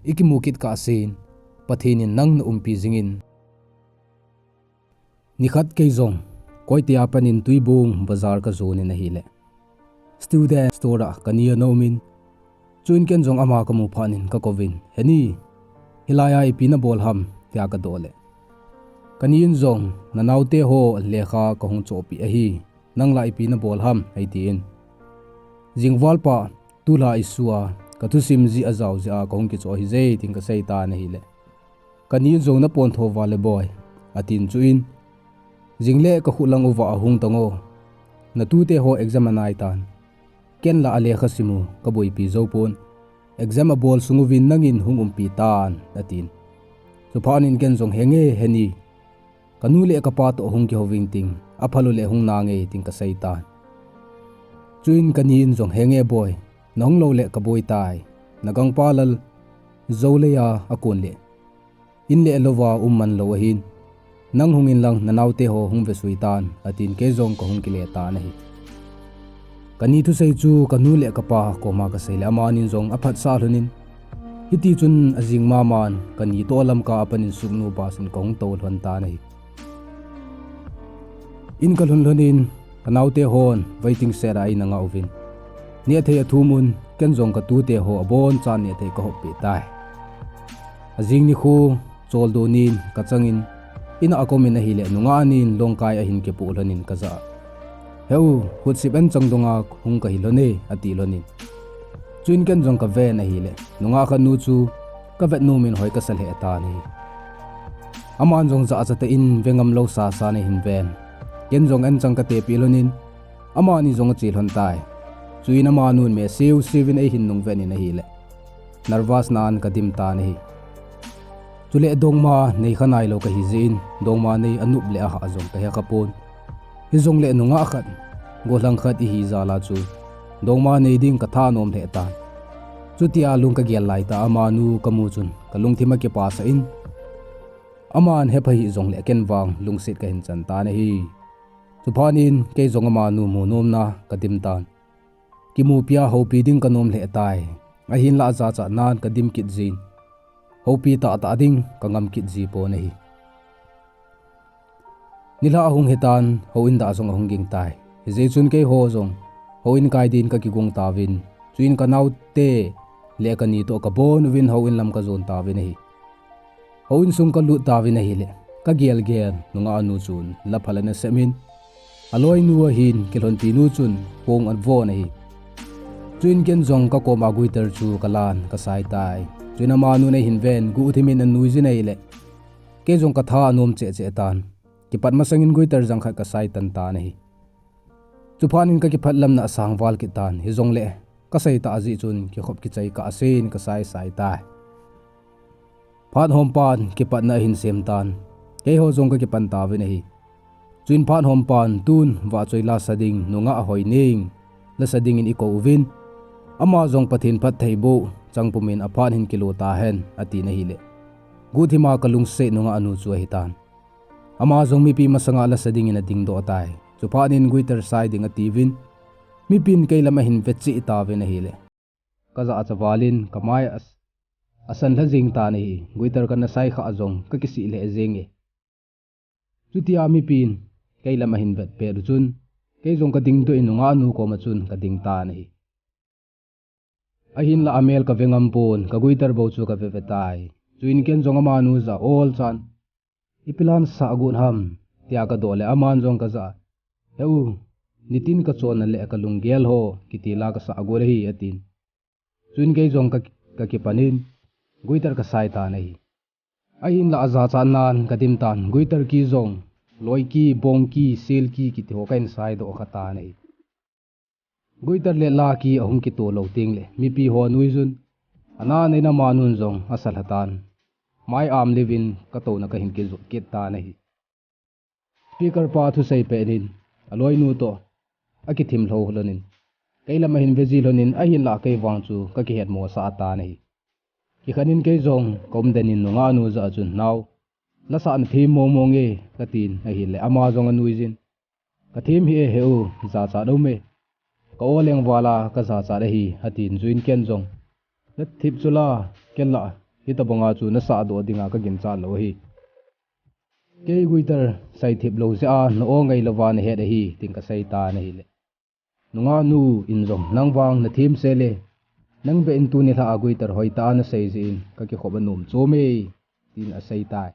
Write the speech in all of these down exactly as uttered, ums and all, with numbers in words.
ikimu kit kahsen, Pathen in nang na umpi jingin. Nikhat kei jong, Koite a panin Tuibong bazar kajon in ahile, student store a kani ana um in, chuin ken jong ama kamu phat in kakouvin, "He ni, hilai a ipi nabol ham?" tia kadoh le, kani in jong, "Nanaote ho lekha kahung chohpeh ahi, nang la ipi nabol ham?" eitin. "Jingval pah, tulha isua, kathusim jih ajao jeh a kahung kichoh ahije," tin kasei tan ahile, kani in jong, "Napontho val e boi," atin, chuin, "Jingle kakhut lang uva ahung tango, natute ho exam anai tan, ken la alekha sim u kaboipi joupon, exam abol sung uvin nangin hung umpi tan," atin. Chuphat in ken jong, "Henge, he ni, kanu le kapa toh hung kihou ving ting, aphal u le hung nange," tin kasei tan. Chuin kani in jong, "Henge boi, nahung lou le kaboi tai, nagangpa lal jou lei a akon le in le louva um man lou ahin, nang hung in lang nanaote ho hung vesui tan," atin, kei jong kahung kile tan ahi. Kani thusei chu kanu le kapa koma kasei le, amanin jong aphatsah lhon in, hiti chun ajing maman kani toh Lamka a panin suknu bus in kahung tou lhon tan ahi. In kalhun lhon in, kanaote hon waiting shed a eina nga uvin, nehthei athum un, ken jong katute ho abonchan nehthei kahop peh tai. Ajing nikho choldo nin kachang in, in a kaum in ahile, nungah nin longkai ahin kipoh lhon in kajah a, "He u, khutsip anchang donga hung kahi lhon e," ati lhon in, chuin ken jong kaven ahile, nungah khat nu chu kavet nom in hoi kasa lheh tan ahi. Aman jong jachat tah in ve ngam lou sasan ahin ven, ken jong anchang katepeh lhon in, amani jong ache lhon tai. Chuin amanun me siu siu in eihin nung ven in ahile, nervous nan kadim tan ahi. Chule dongma nei kha nailou kahi jeh in, dongma nei anop le ahah jong kahe kha pon. Hijongle nungah khat, gollhang khat ihi jal a chu, dongma nei ding katha nom lheh tan. Chutia lung kagel lai tah a amanu kamu chun kalungthim akipasah in, aman hepha hih jongle ken vang lungset kahin chan tan ahi. Chuphat in kei jong amanu mu nomna kadim tan. Kimupi a houpi ding kanom lheh tai. Ahinlah jachat nan kadim kit jin, houpi tahtah ding kangam kit ji pon ahi. Nilhah ahung hitan, houin dah jong ahung ging tai. Hijeh chun keiho jong houin kai din kakigon tauvin, chuin kanaote le kani toh kabon uvin houin lam kajon tauvin ahi. Houin sung kalut tauvin ahile, kagelgel nungah nu chun la phal ana sem in, aloinu ahin kilhonpi nu chun kong avon ahi. Chuin ken jong kakoma guitar chu kalan kasai tai. Chuin amanun eihin ven, guhthim in anuijin ahile, kei jong katha anom cheh cheh tan. Kipat masangin guitar jang khat kasai tan tan ahi. Chuphat in kakiphat lamna asang val kit tan, hijongle kasei tah jeh chun kikhop kichai kahsen kasai sai tai. Phat hompan kipatna ahin sem tan, keiho jong kakipan tauvin ahi. Chuin phat hompan tun vahchoi lasa ding nungah Hoineng lasa dingin eikou uvin, ama jong Pathen phattheiboh chang pumin aphat hin kilo tahen atin ahile, guhthima kalungset nungah nu chu ahitan. Ama jong mipi masanga lasa dingin adingdoh tai. Chuphat in guitar sai ding atiuvin, mipin keilam ahin vecheh tauvin ahile, kajachat val in kamai as-, asan lha jeng tan ahi. Guitar kana sai khah jong kakisih lheh jenge. Chutia mipin keilam ahin vet pet u chun, kei jong kadingdoh in nungah nu koma chun kading tan ahi. Ahinlah amel kave ngam pon, ka guitar bou chu kave ve tai. Chuin ken jong amanu jah a olchan, ipi lam sah got ham, tia kadoh le aman jong kajah a, he u, nitin kachonna le kalunggel ho kiti la kasah got ahi, atin. Chuin kei jong ka, kakipan in guitar kasai tan ahi. Ahinlah ajachat nan kadim tan, guitar key jong, loi key, bong key, sel key kiti ho kahin saidoh kha tan ahi. Guitar le la key ahung kito lou tengle mipi ho anuijun, ana neina manun jong asa lha tan. Mai am liuvin katouna kahin kijot kit tan ahi. Speaker pa thusei pet in aloinu toh akithim lhou lhonin, keilam ahin veji lhonin, ahinlah kei vang chu kakihet mosah tan ahi. Kikhat in kei jong kaum den in nungah nu jah a chun, nao, la sah nathem mong mong e, katin ahile ama jong anuijin, kathem hih e he u, jachat aum e, ka o leng vala kajachat ahi, atin. Chuin ken jong, nathip chu la, ken lah Hitobanga chu nasahdoh dinga kaginchat lou ahi. Kei guitar saithip lou jeh a na-o ngai louva nahet ahi, tin kaseitan ahile, Nungahnu in jong nang vang nathemse le, nang beh in tuni lha a guitar hoitah a nasei jeh in kakikhop anom chom e, tin aseitai.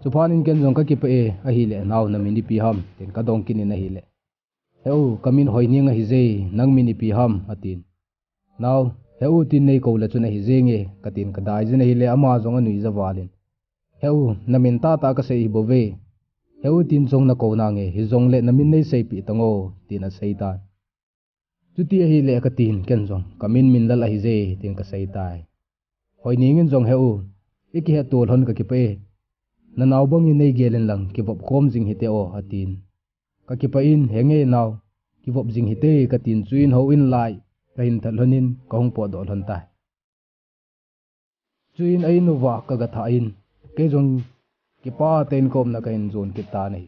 Chuphat in ken jong kakipah e, ahile, Nao, namin ipi ham? tin kadong kit in ahile, Heu, kamin Hoineng ahije, nang min ipi ham? atin. Nao, Heu tin neikou le chun ahi jenge, katin kadaijin ahile, ama jong anuija val in, Heu, namin tahtah kasei hibouve. Heu tin jong nakou nange, hijongle namin neiseipeh tan o, tin aseitan. Chuti ahile katin, ken jong, Kamin Minlal ahije, tin kaseitai. Hoineng in jong, Heu, ikihetto lhon kakipah e. Nanao bangin neigel inlang kivop khom jing hite o, atin. Kakipah in, Henge nao, kivop jing hite, katin, chuin houin lai kahin that lhonin kahung potdoh lhon tai. Chuin a-in uva kagathah in, kei jong kipah tah in kaumna kahin jon kit tan ahi.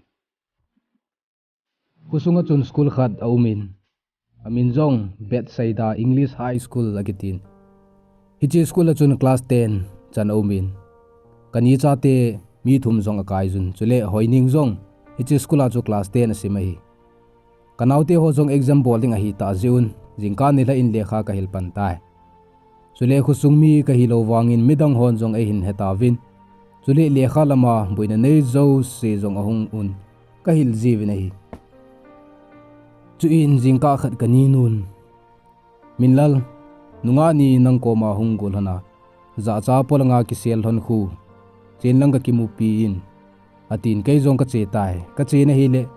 Khosunga chun school khat aumin, amin jong Bethsaida English High School akitin. Hiche school a chun class ten chan aumin, kani chate mi thum jong akaijun, chule Hoineng jong hiche school a chu class ten asim ahi. Kanaote ho jong exam bol ding ahitah jeh un, jingkah nilhah in lekha kahil pan tai. Chule khosung mi kahilou vangin midang hon jong eihin hetauvin, chule lekha lama boina nei jouse jong ahung un, kahil jiuvin ahi. Chuin jingkah khat kaninun, Minlal, nungah ni nang koma hung go lhona, jahcha polanga kisel lhon khu, chen lang kakimupi in, atin, kei jong kache tai. Kachen ahile,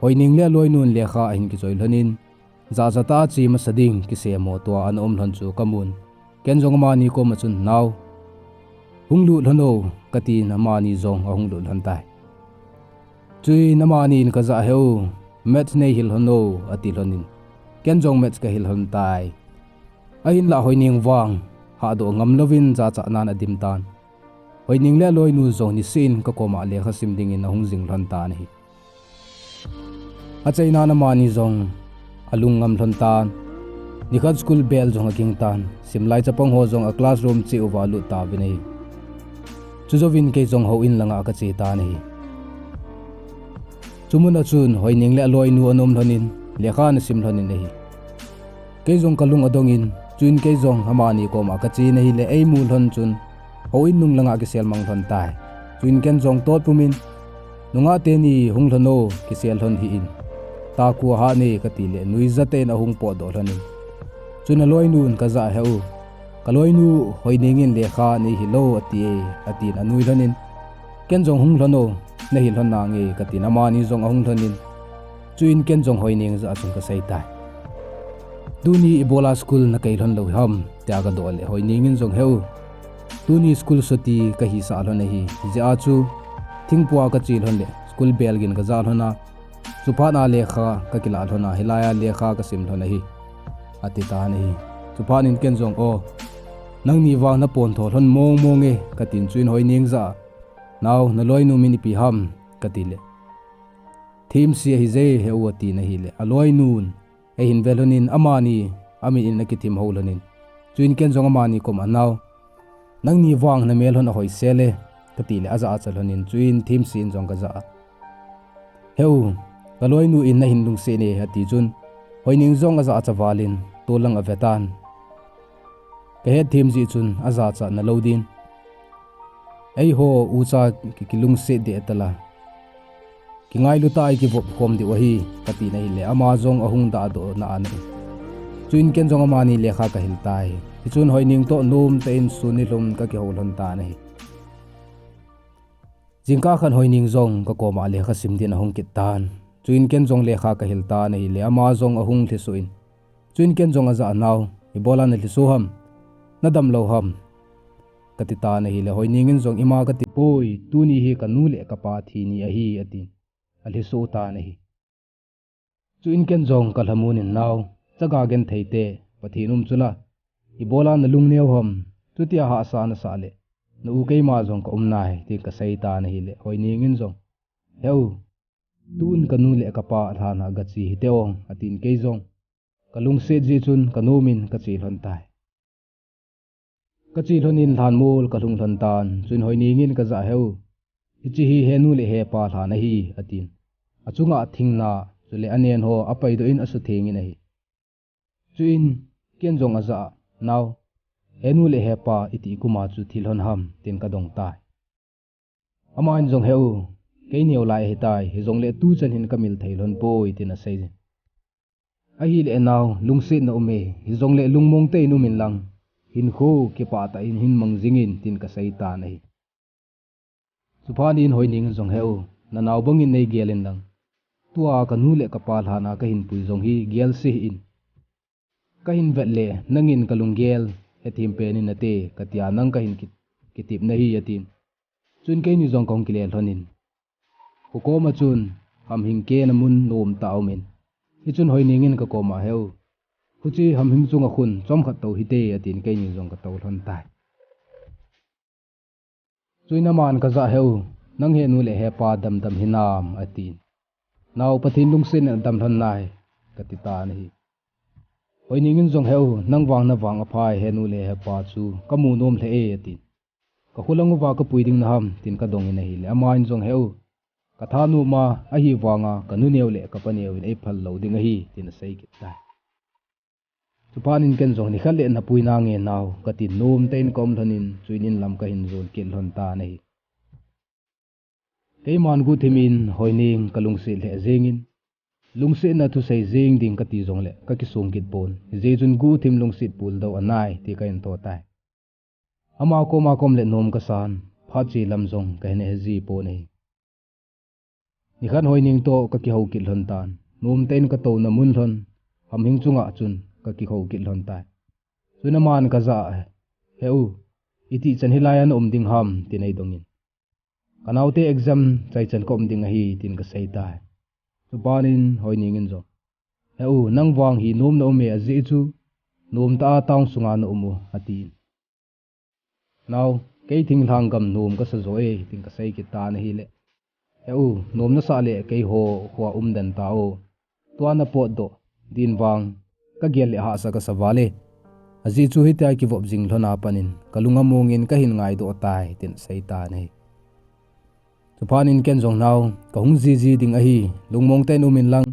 Hoineng le aloinun lekha ahin kichoi lhonin, jahcha tah a che masa ding kisemo tua ana um lhon chu kamun, ken jong amani koma chun, Nao, hung lut lhon o, katin, amani jong ahung lut lhon tai. Chuin amanin kajah a, Heu, maths neihil lhon o, ati lhonin, ken jong maths kahil lhon tai. Ahinlah Hoineng vang hahdoh ngam louvin jachatnan adim tan. Hoineng le aloinu jong niseh in kakoma lekha sim dingin ahung jing lhon tan ahi. Achainan amani jong alung ngam lhon tan. Nikhat school bell jong aging tan. Simlai chapang ho jong a classroom cheh uva alut tauvin ahi. Chujouvin kei jong houin langa kache tan ahi. Chumuna chun Hoineng le aloinu ana um lhonin, lekha ana sim lhonin ahi. Kei jong kalung adongin, chuin kei jong amani koma kachen ahile eimu lhon chun, houin nung langa kisel mang lhon tai. Chuin ken jong tot pumin, Nungah teni hung lhon o, kisel lhon hih in, taku ahat e, katile nuija tah in ahung potdoh lhonin. Chun aloinun kajah a, Heu, kaloinu Hoineng in lekha neihil o atie, atin anui lhonin, ken jong hung lhon o, nahil lhon nange, katin amani jong ahung lhonin. Chuin ken jong Hoineng jah a chun kaseitai. Tuni ibola school nakai lhon lou ham, tia kadoh le Hoineng in jong, Heu, tuni school chuti kahisah lhon ahi, hijeh a chu thingpua kache lhon le school bell gin kajah lhon a, chuphat a lekha kakilah lhon a, hilai a lekha kasim lhon ahi, ati tan ahi. Chuphat in ken jong, O, nangni vang napontho lhon mong mong e, katin, chuin Hoineng jah a, Nao, naloinu min ipi ham? katile, Themse ahije Heu, atin ahile, aloinun eihin ve lhonin amani amin in akithim hou lhonin. Chuin ken jong amani koma, Nao, nangni vang namel lhon ahoise le, katile ajahcha lhonin, chuin Themse in jong kajah a, Heu, kaloinu in nahin lungset e, ati chun, Hoineng jong ajahcha valin tollang avetan. Kahet them jeh chun ajahcha nalou din. Eiho ucha ki, kilungset deh tala, kingailu tah a ikivop khom diu ahi, katin ahile ama jong ahung dahdoh na ana e. Chuin ken jong amani lekha kahil tai. Hichun Hoineng toh nomtah in sun nilhum kakihou lhon tan ahi. Jingkah khat Hoineng jong kakoma lekha sim din ahung kit tan. Chuin ken jong lekha kahil tan ahile ama jong ahung lhisoh in. Chuin ken jong ajah a, Nao, ibola nalhiso ham? Nadam lou ham? kati tan ahile Hoineng in jong, Ima katipoi, tuni hi kanu le kapa thi ni ahi, atin alhiso tan ahi. Chuin ken jong kalhamon in, Nao, chaga genthei te, Pathen um chula, ibola nalung neo ham? Chutia hahsa nasah le na-u keima jong kaum nai, tin kasei tan ahile Hoineng in jong, Heu, tun kanu le kapa lhan a gache hite o, atin, kei jong kalungset jeh chun kanom in kache lhon tai. Kache lhon in lhanmol kalhung lhon tan, chuin Hoineng in kajah a, "Heu, hiche hi henu le hepa lhan ahi," atin. Achunga thingna, chule anen ho apaidoh in asutheng in ahi. Chuin ken jong ajah a, "Nao, henu le hepa iti kum a chu thil hon ham?" tin kadong tai. Aman jong, "Heu, kei neo lai ahitai, hijongle tuchan hin kamil thei lhon poi," tin asei jin. "Ahile nao, lungsetna um e, hijongle lungmong tah in um in lang, hinkho kipah tah in hin mang jing in," tin kasei tan ahi. Chuphat in Hoineng in jong, "Heu, nanao bangin neigel in lang, tua kanu le kapa lhan a kahin pui jong hi gelse hih in. Kahin vet le, nangin kalunggel hethem pen in nate, katia nang kahin ki-, kitep nahi," atin. Chuin keini jong kahung kile lhon in, kho koma chun hamhing kena mun nom tah a um in, hichun Hoineng in kakom a, "Heu, huche hamhing chunga khun chomkhat tou hite," atin, keini jong katou lhon tai. Chuin aman kajah a, "Heu, nang henu le hepa damdam hinam?" atin. "Nao, Pathen lungsetna in adam lhon nai," kati tan ahi. Hoineng in jong, "Heu, nang vang navang aphai, henu le hepa chu kamu nom lheh e," atin. "Kakholang uva kapui ding naham?" tin kadong in ahile, aman jong, "Heu, katha nom a, ahivanga kanu neo le kapa neo in eiphal lou ding ahi," tin asei kit tai. Chuphat in ken jong, "Nikhat le napui nange nao," katin nom tah in kaum lhon in, chuin in lam kahin jon kit lhon tan ahi. Keiman guhthim in Hoineng kalungset lheh jeng in, lungsetna thusei jeng ding kati jongle kakisong kit pon, hijeh chun guhthim lungset puldou anai ti kahin thou tai. Ama koma kaum le nom kasan, phat che lam jong kahin he ji pon ahi. Nikhat Hoineng toh kakihou kit lhon tan, nom tah in katouna mun lhon, hamhing chunga chun kakihou kit lhon tai. Chuin aman kajah a, "Heu, itichan hilai a na um ding ham?" tin eidong in, "Kanaote exam chaichan ka um ding ahi," tin kasei tai. Chuphat in Hoineng in jong, "Heu, nang vang hi nom na um e, ajeh chu nom tah a town sunga na um u," atin. "Nao, kei thinglhang gam nom kasa jo e," tin kasei kit tan ahile, "Heu, nom nasah le keiho khoa um den tao, tua napotdoh din vang kagel le hahsa kasa val e. Ajeh chu hitia kivop jing lhon a pat in kalung among in kahin ngaidoh tai," tin asei tan ahi. Chuphat in ken jong, "Nao, kahung jiji ding ahi, lungmong tah in um in lang,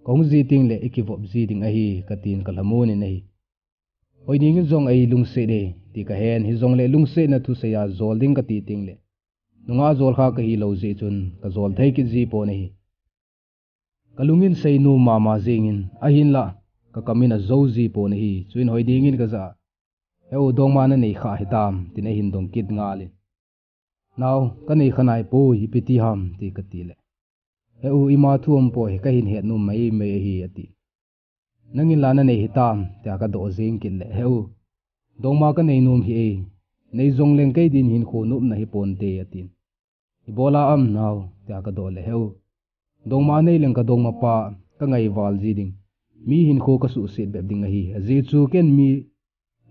kahung ji teng le ikivop ji ding ahi," katin kalhamon in ahi. Hoineng in jong, "Eilungset e," ti kahen, hijongle lungsetna thusei a jol ding kati teng le, nungah jol kha kahi lou jeh chun kajol thei kit ji pon ahi. Kalung in seinom mama jeng in, ahinlah kakam in ajou ji pon ahi. Chuin Hoineng in kajah a, "Heu, dongma nanei kha hitam?" tin ahin dong kit ngal in, "Nao, kanei kha nai poi, ipi ti ham?" ti kati le, "Heu, ima thu um poi, kahin het nom maimai ahi," ati. "Nangin la nanei hitam?" tia kadoh jeng kit le, "Heu, dongma kanei nom hih e, nei jongleng kei din hinkho nopna hi ponte," atin. "Ibola am nao?" tia kadoh le, "Heu, dongma nei leng kadongma pa kangai val ji ding, mi hinkho kasuhset bep ding ahi, ajeh chu ken mi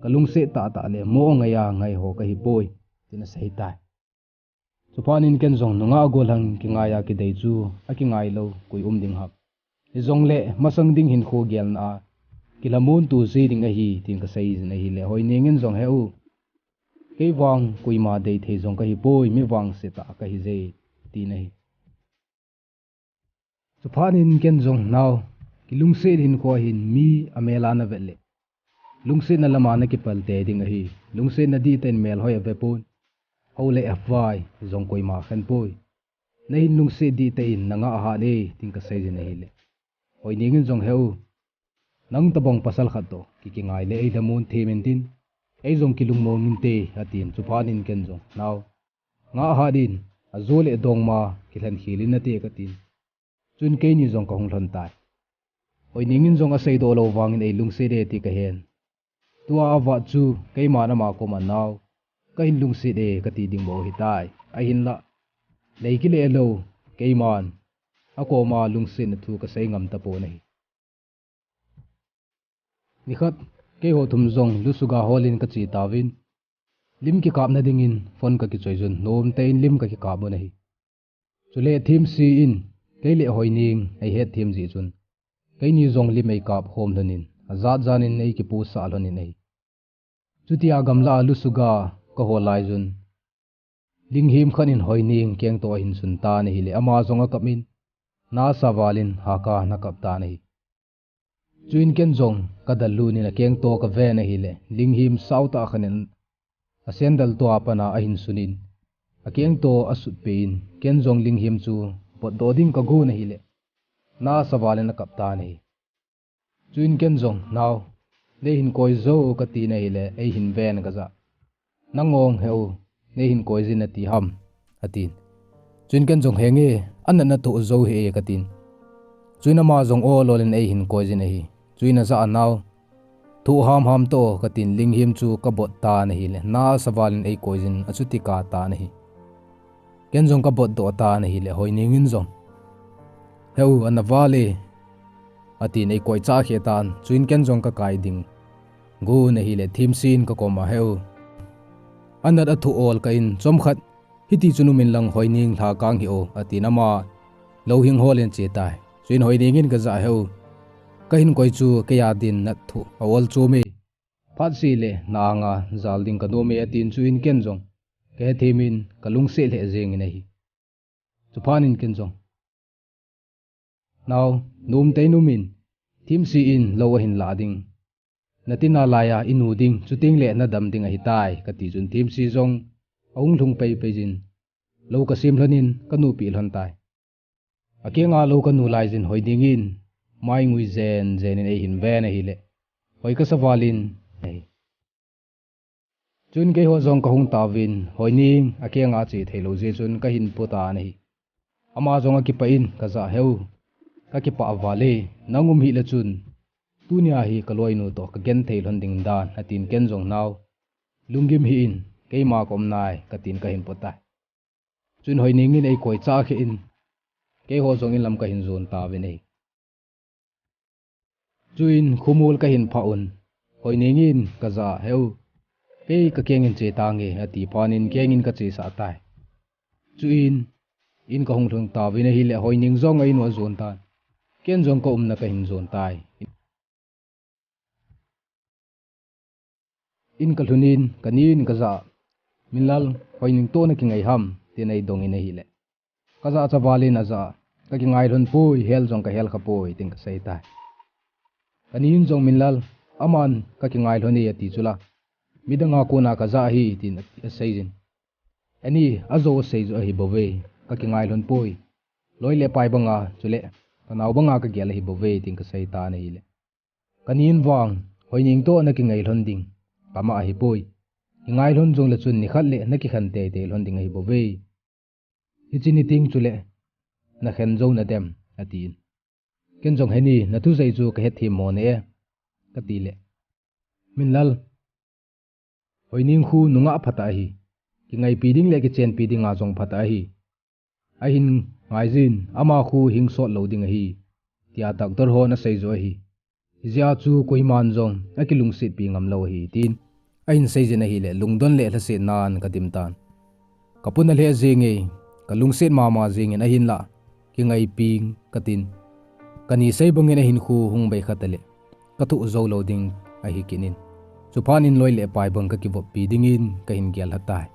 kalungset tahtah le mo angai a ngai ho kahi poi," tin asei tai. Chuphat in ken jong, "Nungah gollhang kingai a kidei chu akingai lou koi um ding ham? Hijongle masang ding hinkho gelna a kilhamon to ji ding ahi," tin kasei jin ahile, Hoineng in jong, "Heu, kei vang koima dei thei jong kahi poi, mi vangse tah kahi je," tin ahi. Chuphat in ken jong, "Nao, kilungset hinkho a hin mi amel a navet le, lungsetna lama nakipal tei ding ahi. Lungsetna dihtah in melhoi ave pon, hou le vai jong koima khen poi. Nahin lungset dihtah in nangah ahat e," tin kasei jin ahile, Hoineng in jong, "Heu, nang tabang pasal khat toh kikingai le eilhamon them intin, ei jong kilungmong inte," atin. Chuphat in ken jong, "Nao, ngah ahat in, ajo le dongma kilhen khel in nate," katin. Chuin keini jong kahung lhon tai. Hoineng in jong aseidoh lou vangin eilungset e ti kahen. Tua avat chu keiman ama koma, "Nao, kahin lungset e," kati ding bou ahitai. Ahinlah, lei kile lou, keiman akoma lungsetna thu kasei ngam tapon ahi. Nikhat, keiho thum jong Lusuga hall in kache tauvin, lim kikapna dingin phone kakichoi jun, nomtah in lim kakikap un ahi. Chule themse in, kei le Hoineng eihet them jeh chun, keini jong lim eikap khom lhonin, ajat jan in eikipusah lhonin ahi. Chutia gamlah a lusuga kahol laiyun, Linghim khat in Hoining kengto ahin sun tan ahile, ama jong akap in, nasa val in haka ana kap tan ahi. Chuin ken jong kadalhun in akengto kaven ahile, Linghim sautah khat in asandal to a pat a ahin sun in, akengto asutpeh in, ken jong Linghim chu botdoh ding kagon ahile, nasa val in akap tan ahi. Chuin ken jong, nao, neihin koi jo, katin ahile, eihin ven kajah. Nang ong, he u, neihin koi jin nati ham, atin. Chuin ken jong, henge, anat nathoh jo hih e, katin. Chuin ama jong ol ol in eihin koi jin ahi. Chuin ajah a, nao, thoh hamham toh, katin, Linghim chu kabot tan ahile, nasa val in eikoi jin, achuti kap tan ahi. Ken jong kabotdoh tan ahile, Hoining in jong, he u, ana val e, atin, eikoi chah kheh tan. Chuin ken jong kakai ding gon ahile, Thimsi in kakoma, he u, anat athoh ol kah in, chomkhat hiti chun um inlang Hoining lhakang hih o, atin, ama louhing hol in ache tai. Chuin Hoining in, kajah, he u, kahin koi chu keiya din nat thoh a-ol chom e, phatseh le na anga jal ding kanom e, atin, chuin ken jong kahethem in kalungset lheh jeng in ahi. Chuphat in ken jong, nao, nomtah in um in, Thimsi in lou ahin lah ding, natina laiya inu ding, chuteng le nadam ding ahitai, kati chun Thimsi jong ahung lhung peipei jin, lou kasem lhon in kanu peh lhon tai. Akenga lou kanu laiyun Hoining in mai ngui jen jen in eihin ven ahile, hoi kasa val in ahi. Chuin keiho jong kahung tauvin, Hoining akenga che theilou jeh chun kahin pu tan ahi. Ama jong akipah in, kajah, he u, kakipah val e, nang um hih le chun, tunia hi kaloinu toh kagenthei lhon ding dan, atin, ken jong, nao, lunggim hih in, keima kaum nai, katin, kahin pu tai. Chuin Hoining in eikoi chah kheh in, keiho jong inlam kahin jon tauvin ahi. Chuin khomol kahin phah un, Hoining in, kajah, he u, kei kakeng in che tange, ati phat in keng in kachesah tai. Chuin in kahung lhung tauvin ahile, Hoining jong a-in u ajon tan, ken jong kaumna kahin jon tai. In kalhun in, kani in kajah, Minlal, Hoining toh nakingai ham, tin eidong in ahile, kajahcha val in ajah, kakingai lhon poi, hel jong kahel kha poi, tin kasei tai. Kani in jong, Minlal, aman kakingai lhon e, ati chula, midang a kona kajah ahi, tin aseijin. Ani, ajou asei joh ahi bouve, kakingai lhon poi, loi le pai banga, chule kanao banga kagel ahi bouve, tin kasei tan ahile, kani in vang, Hoining toh nakingai lhon ding kama ahipoi, kingai lhon jongle chun nikhat le nakikhen teitei lhon ding ahi bouve, hiche ni teng chule nakhen jou nadem, atin. Ken jong, heni, nathusei chu kahethem mong e, katile, Minlal, Hoining khu nungah phatah ahi, kingaipi ding le kichenpi dinga jong phatah ahi, ahin ngaijin, ama khu hingsot lou ding ahi, tia doctor hon asei joh ahi. Hijeh a chu koiman jong akilungsetpi ngamlou ahi, tin ahin seijin ahile, lungdon le lhasetnan kadim tan. Kapuna lheh jenge, kalungset mama jengin, ahinlah kingaipi katin, kani sei bangin ahinkho hung bei kha tale, kathoh jou lou ding ahi kit in. Chuphat in loi le pai bang kakivoppi dingin kahin gel lha tai.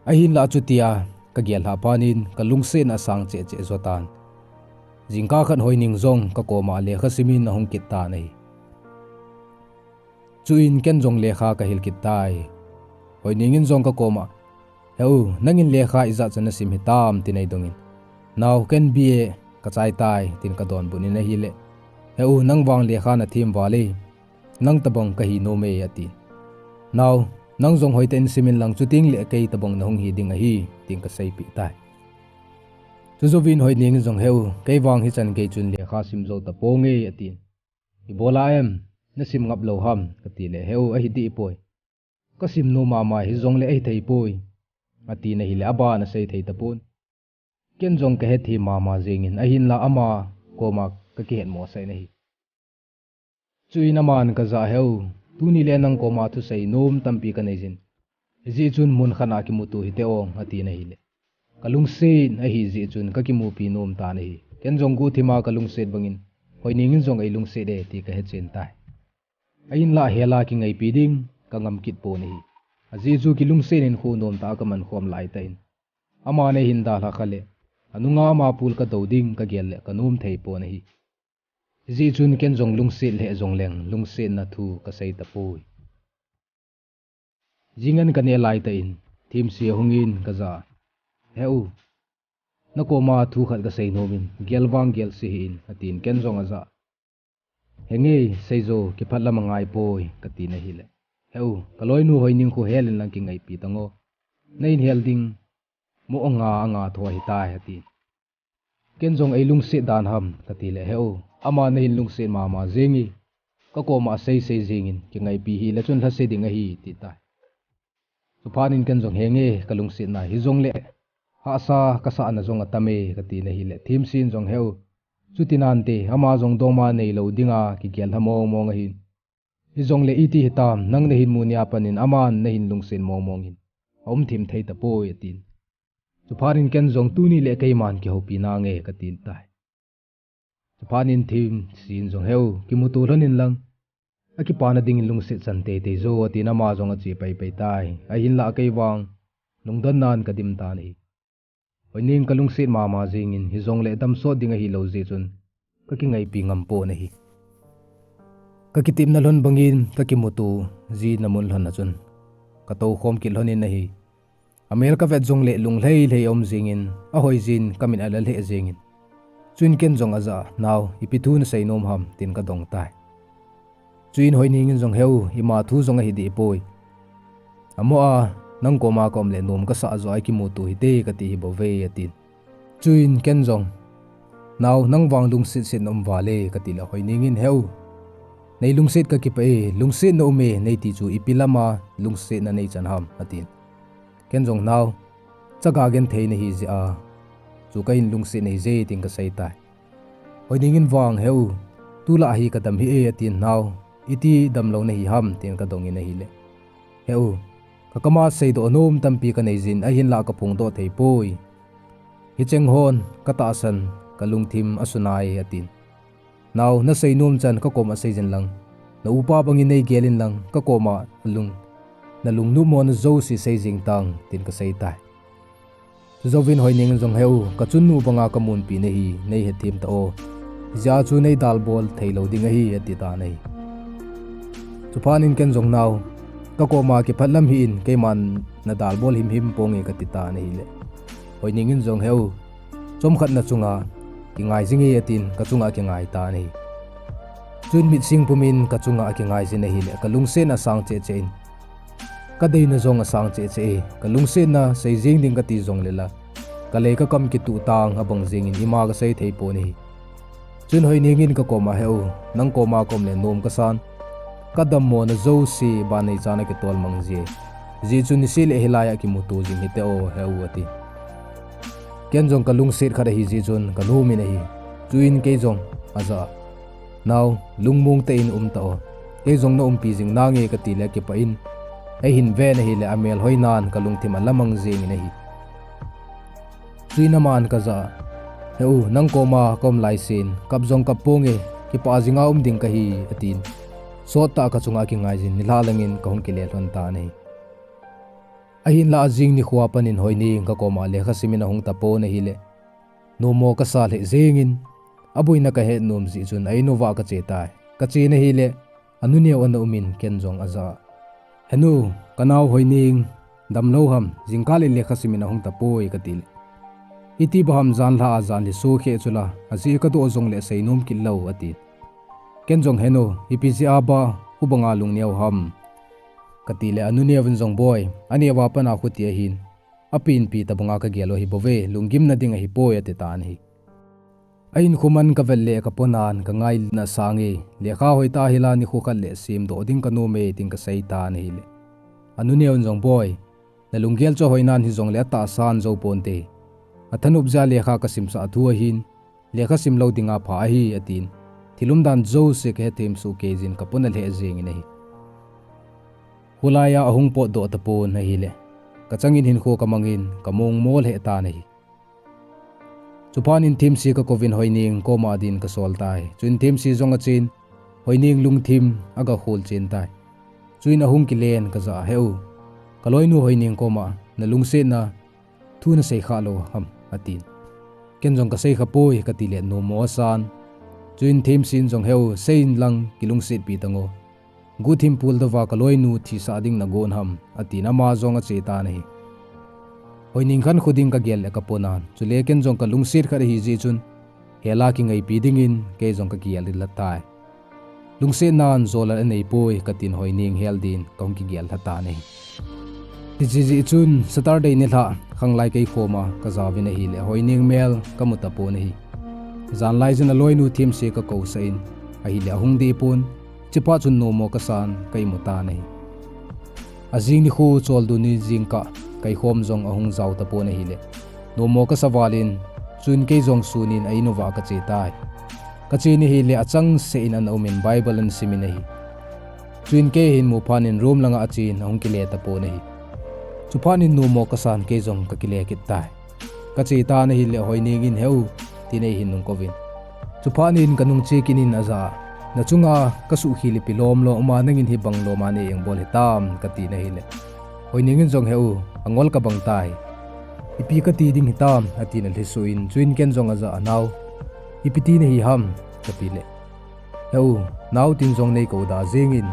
Ahinlah chutia kagel lhah phat in kalungsetna asang cheh cheh jo tan. Jingkah khat Hoining jong kakoma lekha simin ahung kit tan ahi. Chuin ken jong lekha kahil kit tai. Hoining in jong kakoma, He u, nangin lekha ijat chu nasim hitam, tin eidongin, Nao, ken B A kachai tai, tin kadonbut in ahile, He u, nang vang lekha nathem val e, nang tobang kahi nom e, atin. Nao, nang jong hoitah in simin lang, chuteng le kei tobang nahung hi ding ahi, tin kaseipeh tai. Chujouvin Hoining in jong, He u, kei vang hichan gei chun lekha sim jou taponge, atin. Ibola em, nasim ngap lou ham, katile, He u, ahi deh poi, kasim nom mama hijongle ahithei poi, atin ahile, aban asei thei tapon. Ken jong kahethem mama jengin, ahinlah ama koma kakihetmosah in ahi. Chuin aman, Kajah He u, tuni le nang koma thusei nom tampi kaneijin, hijeh chun mun khat a kimuto hite o, atin ahile, kalungset ahijeh chun kakimupi nom tan ahi. Ken jong guhthima kalungset bangin Hoining in jong eilungset e ti kahechen tai. Ahinlah hela kingaipi ding, kangam kit pon ahi. Ajeh chu kilungset in kho nom tah a kaman khom lai tah in, ama nei hin dalha kha le, anunga ama pul kadou ding kagel le kanom thei pon ahi. Hijeh chun ken jong lungset lheh jongleng lungsetna thu kasei tapoi. Jingan kaneh lai tah in, Themsi ahungin kajah a, "He u, nakoma thu khat kasei nom in, gel vang gelse hih in," atin, ken jong ajah a, "Henge, seijo, kiphat lam angai poi," katin ahile, "He u, kaloinu Hoining khu hel in lang kingaipi tango. Nahin hel ding mo anga anga tho ahitai," atin. Ken jong, "Eilungset dan ham?" katile, "He u, ama nahin lungset mama jenge, kakoma asei sei jengin, kingaipi hile chun lhase ding ahi," atitai. Chuphat in ken jong, "Henge, kalungset nai, hijongle hahsa kasahna jong atame," katin ahile, Themsin jong, "He u, chuti nante, ama jong dongma neilou dinga kigel lha mong mong ahin. Hijongle iti hitam, nang nahin mu nia panin aman nahin lungset mong mong in aum thim thei tapoi," atin. Chuphat in ken jong, "Tuni le keiman kihoupi nange," katin tai. Chuphat in Themsin jong, "He u, kimuto lhon in lang, akipana dingin lungset chan teitei jo," atin ama jong ache paipai tai. Ahinlah kei vang lungdon nan kadim tan ahi. Hoining, kalungset mama jengin, hijongle damsot ding ahilou jeh chun kakingaipi ngam pon ahi. Kakitepna lhon bangin kakimuto jina mun lhon a chun katou khom kit lhon in ahi. Amel kavet jongle lunglhei lhei aum jengin, ahoi jin kamit ala lheh jengin. Chuin ken jong ajah a, "Nao, ipi thu nasei nom ham?" tin kadong tai. Chuin Hoining in jong, "He u, ima thu jong ahi deh poi. Amo a, nang koma kaum le nom kasah joh a ikimuto hite," kati hi bouve, atin. Chuin ken jong, "Nao, nang vang lungset set na um vale," katile Hoining in, "He u, neilungset kakipah e, lungset na um e neiti chu ipi lama lungsetna neichan ham?" atin. Ken jong, "Nao, chaga genthei nahi jeh a chu kahin lungset nahi je," tin kasei tai. Hoining in vang, "He u, tulai hi kadam hih e," atin, "Nao, iti damlou nahi ham?" tin kadong in ahile, "He u, kakama seidoh nom tampi kanei jin, ahinlah kaphongdoh thei poi. Hicheng hon katahsan, kalungthim asunai," atin. "Nao, nasei nom chan kakoma sei jin lang, na upa bangin neigel in lang, kakoma lung, nalung nopmo na jouse sei jing tang," tin kasei tai. Chujouvin Hoining in jong, "He u, kachunnu banga kamunpi nahi, neihethem tao. Hijeh chun neidalbol theilou ding ahi," ati tan ahi. Chuphat in ken jong, "Nao, kakoma kiphat lam hih in, keiman nadalbol himhim ponge," kati tan ahile, Hoining in jong, "He u, chomkhat nachunga kingai jinge," atin, kachunga akingai tan ahi. Chuin mit sing pumin kachunga akingai jin ahile, kalungsetna asang cheh cheh in, kadeina jong asang cheh cheh e, kalungsetna sei jing ding kati jongle la, kalei kakam kituh tang abang jengin ima kasei thei pon ahi. Chuin Hoining in kakoma, 'He u, nang koma kaum le nom kasan, kadammona jouse ban neichan akitol mang jie. Hijeh chun niseh le hilai a kimuto jing hite o, he u,' ati. Ken jong kalungset khat ahijeh chun kanom in ahi. Chuin kei jong ajah a, 'Nao, lungmong tah in um tao. Kei jong naumpi jing nange,' katile akipah in, eihin ven ahile amelhoinan kalungthim alamang jengin ahi. Chuin aman kajah a, 'He u, nang koma kaum laisen, kap jong kap ponge, kipah jinga um ding kahi,' atin. Sottah a kachunga akingaijin nilhah langin kahung kile lhon tan ahi. Ahinlah ajing nikhoa panin Hoining kakoma lekha simin ahung tapon ahile, nommo kasa lheh jengin, aboina kahet nom jeh chun a-in uva kache tai. Kachen ahile, anuneo ana umin ken jong ajah a, 'Henu, kanao Hoining damlou ham, jingkah le lekha simin ahung tapoi,' katile, 'Iti bah ham janlhah a janhi sokheh chula, ajeh kadoh jongle seinom kit lou,' atin. Ken jong, 'Henu, ipi jeh a bah hubanga lungneo ham?' katile anuneovin jong, 'Boi, aneova pat a khuti ahin, apenpi tobanga kagel u ahibouve, lunggimna ding ahipoi,' ati tan ahi. A-in khoman kavet le kaponan kangaina asange, lekha hoitah a hila nikho khat le semdoh ding kanome, tin kasei tan ahile, anuneovin jong, 'Boi, nalunggel chu ahoinan hijongle atahsan jou ponte. Athanop jeh a lekha kasimsah thu ahin, lekha simlou dinga pha ahi,' atin. Thil umdan jouse kahethem sohkeijin kapona lheh jengin ahi. Kholai a ahung potdoh tapon ahile, kachangin hinkho kamangin kamongmo lheh tan ahi. Chuphat in Themsi kakouvin Hoining koma din kasol tai. Chuin Themsi jong achen, Hoining lungthim agakholchen tai. Chuin ahung kilen kajah a, "Heu, kaloinu Hoineng koma nalungsetna thu nasei kha lou ham?" atin. Ken jong, "Kasei kha poi," katile, "Nommo asan." Chuin Themsen jong, "Heu, seiyin lang kilungsetpi tango. Guhthim puldouva kaloinu thisah ding nagon ham?" atin, ama jong ache tan ahi. Hoineng khankho ding kagel le kaponan, chule ken jong kalungset khat ahi jeh chun, hela kingaipi dingin kei jong kakigel lhah tai. "Lungsetnan jolal anei poi," katin, Hoineng hel din kahung kigel lhah tan ahi. Hiche jeh chun Saturday nilhah khanglai kei khoma kajaovin ahile, Hoineng mel kamu tapon ahi. Janlai jin aloinu Themsen kakousah in, ahile ahung dehpon, chuphat chun Nommo kasan ka imu tan ahi. Ajing nikho choldo ni jingkah kaikhom jong ahung jao tapon ahile, Nommo kasa valin, chuin kei jong sunin a-in uva kache tai. Kache in ahile achangseh in ana umin Bible ana simin ahi. Chuin kei ahin mu phatnin room langa achen ahung kile tapon ahi. Chuphatnin Nommo kasan kei jong kakile kit tai. Kache tan ahile Hoineng in, "Heu," tin eihin nung kouvin. Chuphatnin kanung che kit in ajah a, "Nachunga kasuhkhel ipi lomlom uma, nangin hibang loma nei engbol hitam?" katin ahile, Hoineng in jong, "Heu, angol kabang tai. Ipi kati ding hitam?" atin alhisoh in, chuin ken jong ajah a, "Nao, ipi ti nahi ham?" katile, "Heu, nao tin jong neikou da jengin,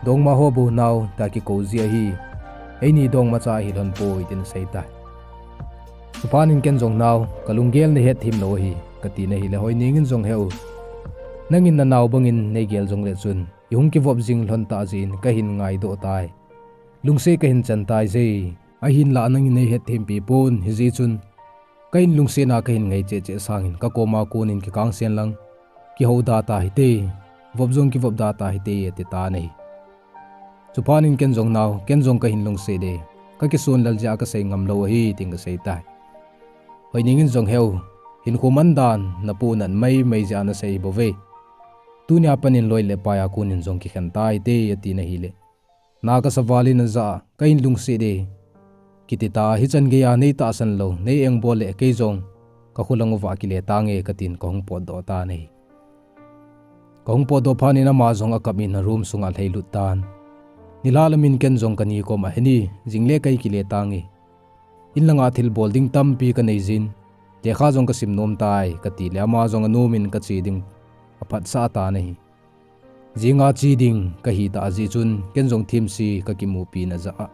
dongma ho bou nao tia kikou ji ahi. Eini dongma cha ahi lhon poi," tin asei tai. Chuphatnin ken jong, "Nao, kalunggel nahetthem lou ahi," katin ahile, Hoineng in jong, "Heu, nangin nanao bangin neigel jongle chun, ihung kivop jing lhon tah jeh in kahin ngaidoh tai. Lungset kahin chan tai je. Ahinlah nangin neihetthempi pon, hijeh chun kahin lungsetna kahin ngai cheh cheh sangin kakoma konin kikangsen lang, kihou da tahite, vop jong kivop da tahite," ati tan ahi. Chuphatnin ken jong, "Nao, ken jong kahin lungset e. Kakisonlel jeh a kasei ngam lou ahi," tin kasei tai. Hoineng in jong, "Heu, hinkho mandan napohnat maimai jeh a nasei bouve. Tunia panin loi le pai a konin jong kikhen tahite," atin ahile, na kasa valin ajah a, "Kahin lungset e. Kiti tah a hichan geiya neitahsan lou, nei engbol le kei jong kakholang uva kile tange," katin kahung potdoh tan ahi. Kahung potdoh phatnin ama jong akap in aroom sunga alhailut tan. Nilhah lamin ken jong kani koma, "Heni, jingle kei kile tange. In langa thilbol ding tampi kanei jin, lekha jong kasim nom tai," katile, ama jong anomin kache ding aphatsah tan ahi. Jinga che ding kahitah jeh chun ken jong Themsen kakimupina jah a,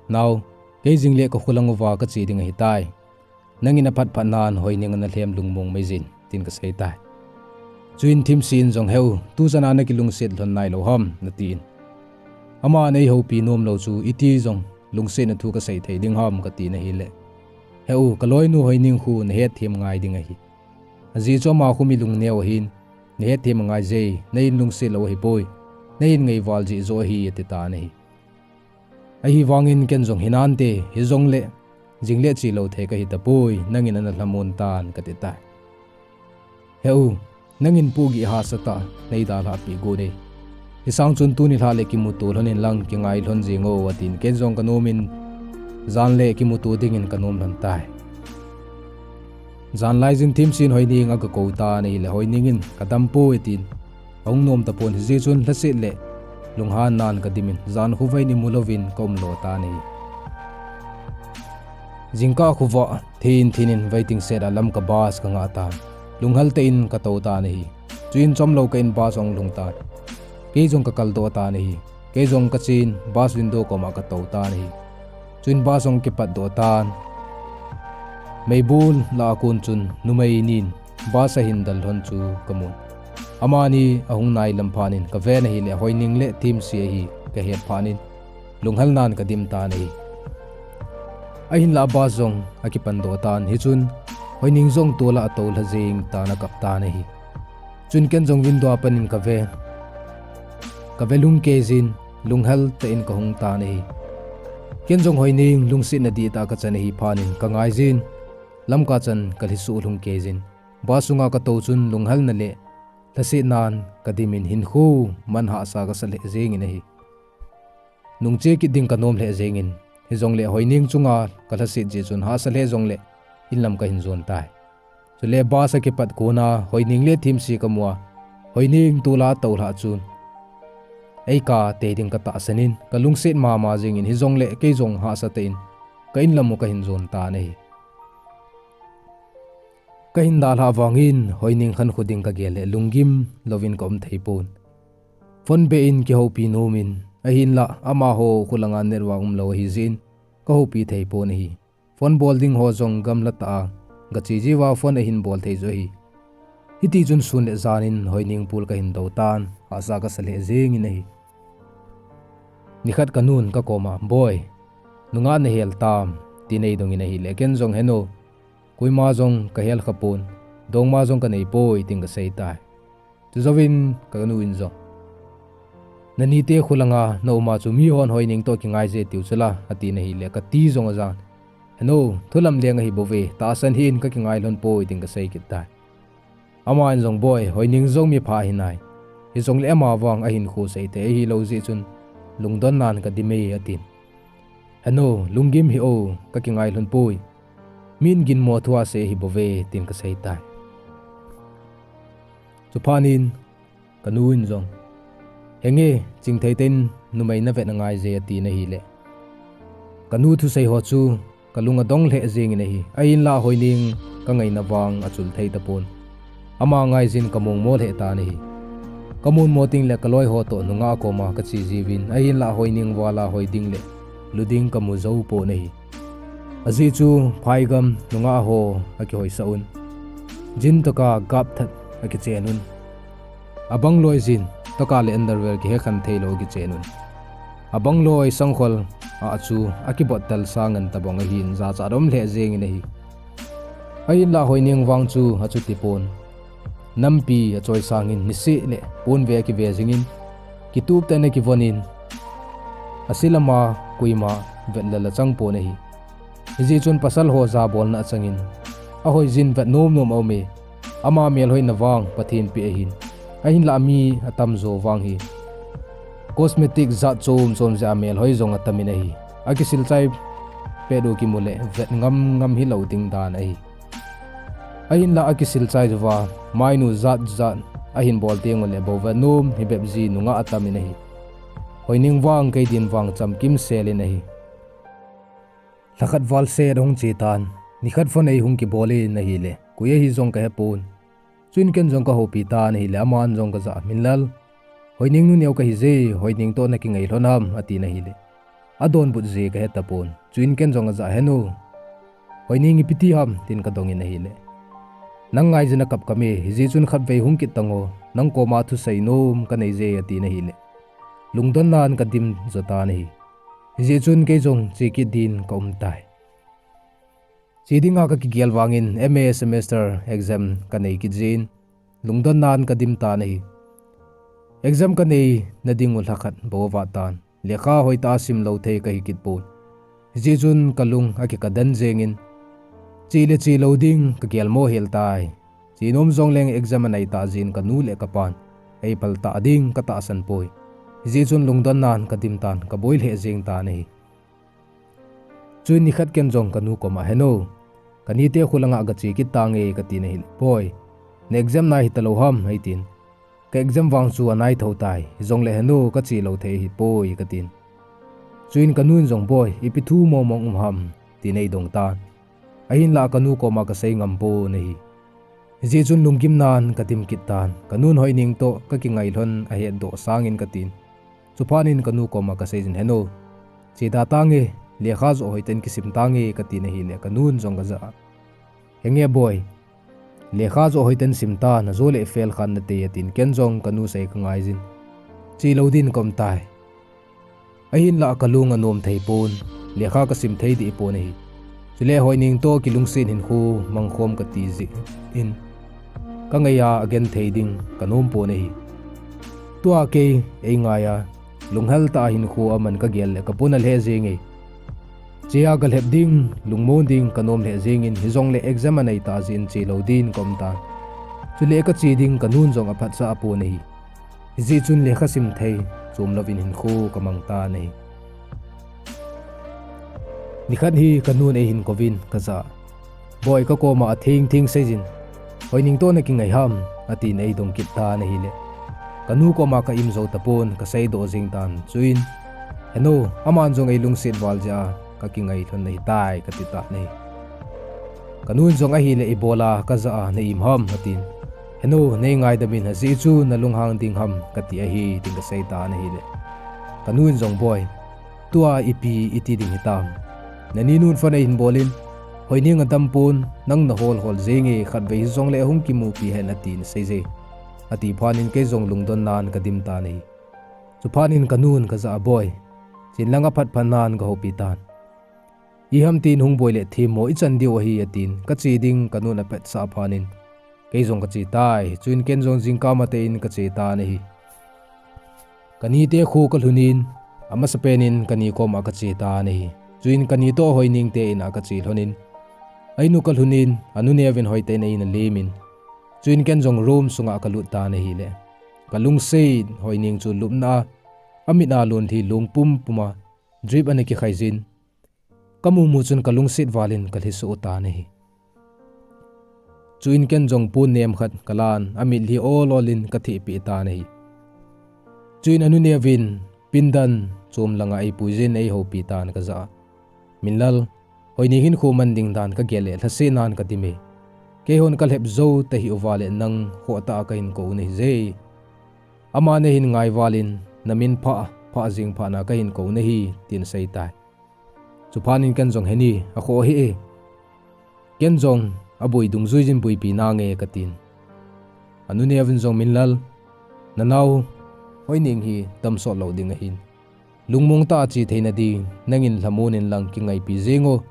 "Nao, kei jingle kakholang uva kache ding ahitai. Nangin aphatphatnan Hoineng ana lhem lungmong mai jin," tin kasei tai. Chuin Themsen jong, "Heu, tuchana nakilungset lhon nailou ham?" atin. "Aman eihoupi nomlou chu iti jong lungsetna thu kasei thei ding ham?" katin ahile, "Heu, kaloinu Hoineng khu nahetthem ngai ding ahi. Ajeh chu ama khu mi lungneo ahin, nahetthem angai je, nahin lungset lou ahipoi, nahin ngaival jeh joh ahi," ati tan ahi. Ahivangin ken jong, "Hinante, hijongle jingle chelou thei kahitapoi, nangin ana lhamon tan," kati tai. "Heu, nangin pohgih hahsatah neidalhahpeh got e. Hisang chun tuni nilhah le kimuto lhonin lang kingai lhon jeng o," atin ken jong kanomin, jan le kimuto dingin kanom lhon tai. Janlai jin Themsen Hoineng agakou tan ahile, Hoineng in, "Kadampoi," tin ahung nom tapon, hijeh chun lhaset le lunghannan kadimin, jan khovah in imu louvin kaum lo tan ahi. Jingkah khovah thin thinin waiting shed a Lamka bus kangah tan. Lunghel tah in katou tan ahi. Chuin chomlou kah in bus ahung lhung tan. Kei jong kakaldoh tan ahi. Kei jong kachen bus window koma katou tan ahi. Chuin bus ahung kipatdoh tan. Meibol lah a kon chun numei nin bus ahin del lhon chu kamun. Amani ahung nailam phatnin kaven ahile Hoineng le Themsen ahi kahet phatnin lunghelnan kadim tan ahi. Ahinlah bus jong akipandoh tan, hichun Hoineng jong tol'a atoulha jeng tan akap tan ahi. Chun ken jong window a panin kave, kave lhung kei jin, lunghel tah in kahung tan ahi. Ken jong Hoineng lungsetna dihtah kachan ahi phatnin kangai jin, Lamka chan kalhi suh lhung kei jin, bus sunga katou chun lunghelna le lhasetnan kadimin hinkho man hahsa kasa lheh jengin ahi. Nungche kit ding kanom lheh jengin, hijongle Hoineng chunga kalhaset jeh chun hahsa lheh jongle inlam kahin jon tai. Chule bus akipat kona Hoineng le Themsen kamua, Hoineng tol'a atoulha chun eikah tei ding katahsan in, kalungset mama jingin hijongle kei jong hahsa tah in ka inlam u kahin jon tan ahi. Kahin dalhah vangin Hoining khankho ding kagel le lunggim louvin kaum thei pon. Phone beh in kihoupi nomin, ahinlah amaho kholanga network umlou ahi jeh in kahoupi thei pon ahi. Phone bol ding ho jong gamla tah a gache jiuva phone ahin bol thei joh ahi. Hitichun sun le jan in Hoining pul kahin dou tan, hahsa kasa lheh jengin ahi. Nikhat kanun kakoma, Boi, nungah nahel tam, tin eidongin ahile ken jong, Heno, koima jong kahel khapon, dongma jong kanei poi, tin kasei tai. Chujouvin kanu in jong, Nanite kholanga nauma chu mihon Hoining toh kingai je tiu chula, atin ahile kati jong ajan, Heno, thulam leng ahibouve, tahsan hih in kakingai lhon poi, tin kasei kit tai. Aman jong, Boi, Hoining jong mipha ahinai, hijongle ama vang ahinkho seithei ahilou jeh chun lungdonnan kadim e, atin. Heno, lunggim hih o, kakingai lhon poi, min ginmo thu asei ahibouve, tin kasei tai. Chuphat in kanu in jong, Henge, chingthei tah in numei navet angai je, atin ahile kanu thusei ho chu kalung adong lheh jengin ahi. Ahinlah Hoining kangaina vang achul thei tapon, ama ngaijin kamongmo lheh tan ahi. Kamonmo tengle kaloi ho toh nungah koma kache jiuvin, ahinlah Hoining vala hoi ding le lu ding kamu jou pon ahi. Ajeh chu phaigam nungah ho akihoisah un, jeans toh ka gapthat akichen un, abangloi jeans toh ka le underwear kihekhen theilou akichen un, abangloi sangkhol a chu akibottel sa ngen tabang ahin, jachat um lheh jengin ahi. Ahinlah Hoining vang chu achuti pon, nampi achoisangin niseh le ponve akive jingin, kitup tah in akivonin, ase lama koima vetlel achang pon ahi. Hijeh chun pasal ho jabolna achangin, ahoi jin vet nom nom aume, ama melhoina vang Pathen peh ahin, ahinlah mi atamjo vang hi cosmetic jat chom chom jeh a melhoi jong atamin ahi. Akisil chai pet u kimu le vet ngam ngam hilou ding dan ahi. Ahinlah akisil chai jouva mainu jat jat ahin bol teng ule bou vet nom hibep ji nungah atamin ahi. Hoining vang kei din vang chamkim selin ahi. Lhakhat val set ahung che tan, nikhat phone eihung kibol in ahile koi ahi jong kahepon. Chuin ken jong kahoupi tan ahile aman jong kajah a, Minlal, Hoining nu neo kahi je, Hoining toh nakingai lhon ham, atin ahile adonbut je kahe tapon. Chuin ken jong ajah a, Henu, Hoining ipi ti ham, tin kadongin ahile, Nang ngai jin akap kame, hijeh chun khatvei hung kit tango, nang koma thusei nom kanei je, atin ahile lungdonnan kadim jo tan ahi. Hijeh chun kei jong che kit din kaum tai. Che dinga kakigel vangin M A semester exam kanei kit jin, lungdonnan kadim tan ahi. Exam kanei nading u lhakhat bou avat tan, lekha hoitah a simlou thei kahi kit pon. Hijeh chun kalung akikadan jengin, che le chelou ding kagelmo hel tai. Che nom jongleng exam anai tah jeh in kanu le kapan eiphal tah ding katahsan poi. Hijeh chun lungdonnan kadim tan, kaboi lheh jeng tan ahi. Chuin nikhat ken jong kanu koma, Henu, kanite kholanga gache kit tange, katin ahile, Boi, na exam nai hitalou ham, eitin. Ka exam vang chu anai thou tai, hijongle Henu, kachelou thei ahipoi, katin. Chuin kanun jong, Boi, ipi thu mongmong um ham, tin eidong tan. Ahinlah kanu koma kasei ngam pon ahi. Hijeh chun lunggimnan kadim kit tan, kanun Hoining toh kakingai lhon ahetdoh sangin katin. Chuphat in kanu koma kaseijin, Henu, che da tange, lekha joh hoitah in kisim tange, katin ahile kanun jong kajah a, Henge boi, lekha joh hoitah in simtan, ajo le fail khan nate, atin, ken jong kanu sei kangaijin, chelou din kaum tai. Ahinlah kalung anom thei pon, lekha kasim thei deh pon ahi. Chule Hoining toh kilungset hinkho mangkhom kati jeh in, kangaiya agenthei ding kanom pon ahi. Tua kei eingaiya, lunghel tah a hinkho aman kagel le kapuna lheh jenge. Chea kalhep ding, lungmon ding kanom lheh jengin, hijongle exam anai tah jeh in chelou din kaum tan. Chule kache ding kanun jong aphatsah pon ahi. Hijeh chun lekha sim thei chom louvin hinkho kamang tan ahi. Nikhat hi kanun eihin kouvin kajah a, Boi, kakoma atheng theng seijin, Hoining toh nakingai ham, atin eidong kit tan ahile, Kanu koma ka im jou tapon, ka seidoh jing tan. Chuin, Henu, aman jong eilungset val jeh a kakingai lhon ahitai, kati tan ahi. Kanun jong ahile, Ibola kajah a na im ham, atin. Henu, neingaidam in, ajeh chu nalunghang ding ham, kati ahi, tin kasei tan ahile, kanun jong, Boi, tua ipi iti ding hitam? Naninun phone eihin bol in, Hoineng adam pon, nang nahol hol jenge, khatvei hijongle hung kimupi hen, atin seije. Ati phat in kei jong lungdon nan kadim tan ahi. Chuphat in kanun kajah a, Boi, chenlang aphat phat nan kahoupi tan. Iham tin hung boi le themmo ichan diu ahi, atin, kache ding kanun apetsah phat in kei jong kache tai. Chuin ken jong jingkah matah in kache tan ahi. Kanite kho kalhun in, amasapen in kani koma kache tan ahi. Chuin kani toh Hoineng te in a kache lhon in, a-in u kalhun in, anu neuvin hoitah in eina lem in, chuin ken jong room sunga kalut tan ahile, kalungset Hoineng chu lupna a, amit a lonlhi long pumpum a drip ana kikhai jin, kamu mu chun kalungset val in kalhi soh tan ahi. Chuin ken jong pon nem khat kalan, amitlhi ol ol in kathehpeh tan ahi. Chuin anu neuvin pindan chom langa eipui jin eihoupi tan kajah a, Minlal, Hoineng hinkho man ding dan kagel le lhasetnan kadim e. Keihon kalhep jou tahih uva le nang khohtah a kahin kou u nahije. Ama nahin ngai val in namin phah phah jing phat na kahin kou u nahi, tin asei tai. Chuphat in ken jong, Heni, akhoh hih e. Ken jong aboi dungjui jin boipi nange, katin. Anu neuvin jong, Minlal, nanao Hoineng hi damsot lou ding ahin, lungmong tah a che theina ding nangin lhamon in lang kingaipi jeng o.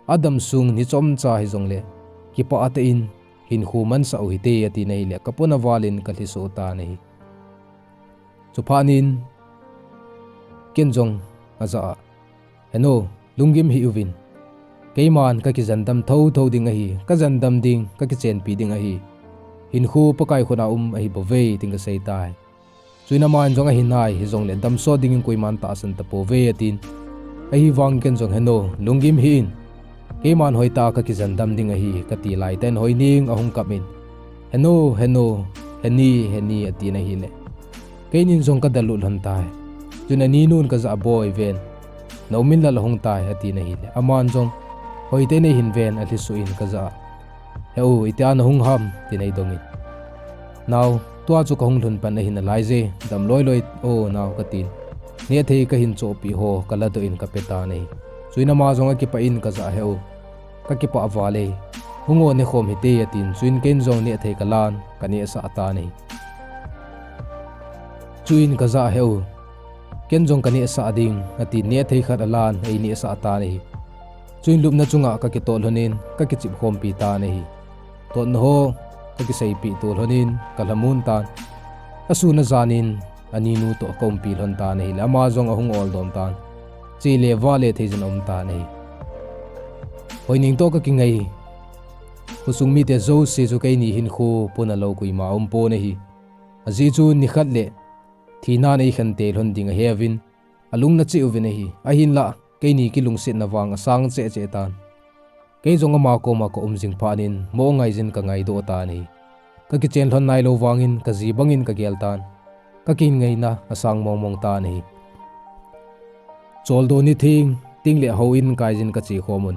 Adam sung ni chomcha hijongle kipah tah in hinkho mansah u hite, atin ahile kapona val in kalhi soh tan ahi. Chuphat in ken jong ajah a, Henu, lunggim hih uvin. Keiman kakijandam thotho ding ahi, kajandam ding, kakichenpi ding ahi. Hinkho Pakai khut a um ahi bouve, tin kasei tai. Chuin aman jong, Ahi nai, hijongle damsot dingin koiman tahsan tapouve, atin. Ahivangin ken jong, Henu, lunggim hih in. Keiman hoitah a kakijandam ding ahi, kati laitah in Hoineng ahung kap in, Henu, Henu, Heni, Heni, atin ahile, keinin jong kadelut lhon tai. Chuin aninun kajah a, Boi, ven, nao Minlal ahung tai, atin ahile, aman jong hoitah in eihin ven, alhi soh in kajah a, He u, itia nahung ham, tin eidongin, Nao, tua chu kahung lhun pan ahi nalaije, dam loi loi o nao, katin, nehthei kahin chohpeh ho kaladoh in kape tan ahi. Chuin ama jong akipah in kajah a, He u, kakipah val e, hung o, nekhom hite, atin. Chuin ken jong nehthei kalan kanehsah tan ahi. Chuin kajah a, He u, ken jong kanehsah ding, atin, nehthei khat alan einehsah tan ahi. Chuin lupna chunga kakitoh lhonin kakichep khompi tan ahi. Totna ho kakiseipeh to lhonin kalhamon tan. Asun ajan in aninu toh kaumpi lhon tan ahile ama jong ahung oldom tan. Che le vale theijin aum tan ahi. Hoineng toh kakingai khosung mite jouse chu keini hinkho puna lou koima aumpon ahi. Ajeh chu nikhat le thinan eikhante lhon ding aheuvin, alung nacheh uvin ahi. Ahinlah keini kilungsetna vang asang cheh cheh tan. Kei jong ama koma kaum jing phat in mo ngaiyin kangaidoh tan ahi. Kakichen lhon nailou vangin kaji bangin kagel tan. Kakingaina asang mong mong tan ahi. Choldo nitheng tengle houin kaiyin kache khomun,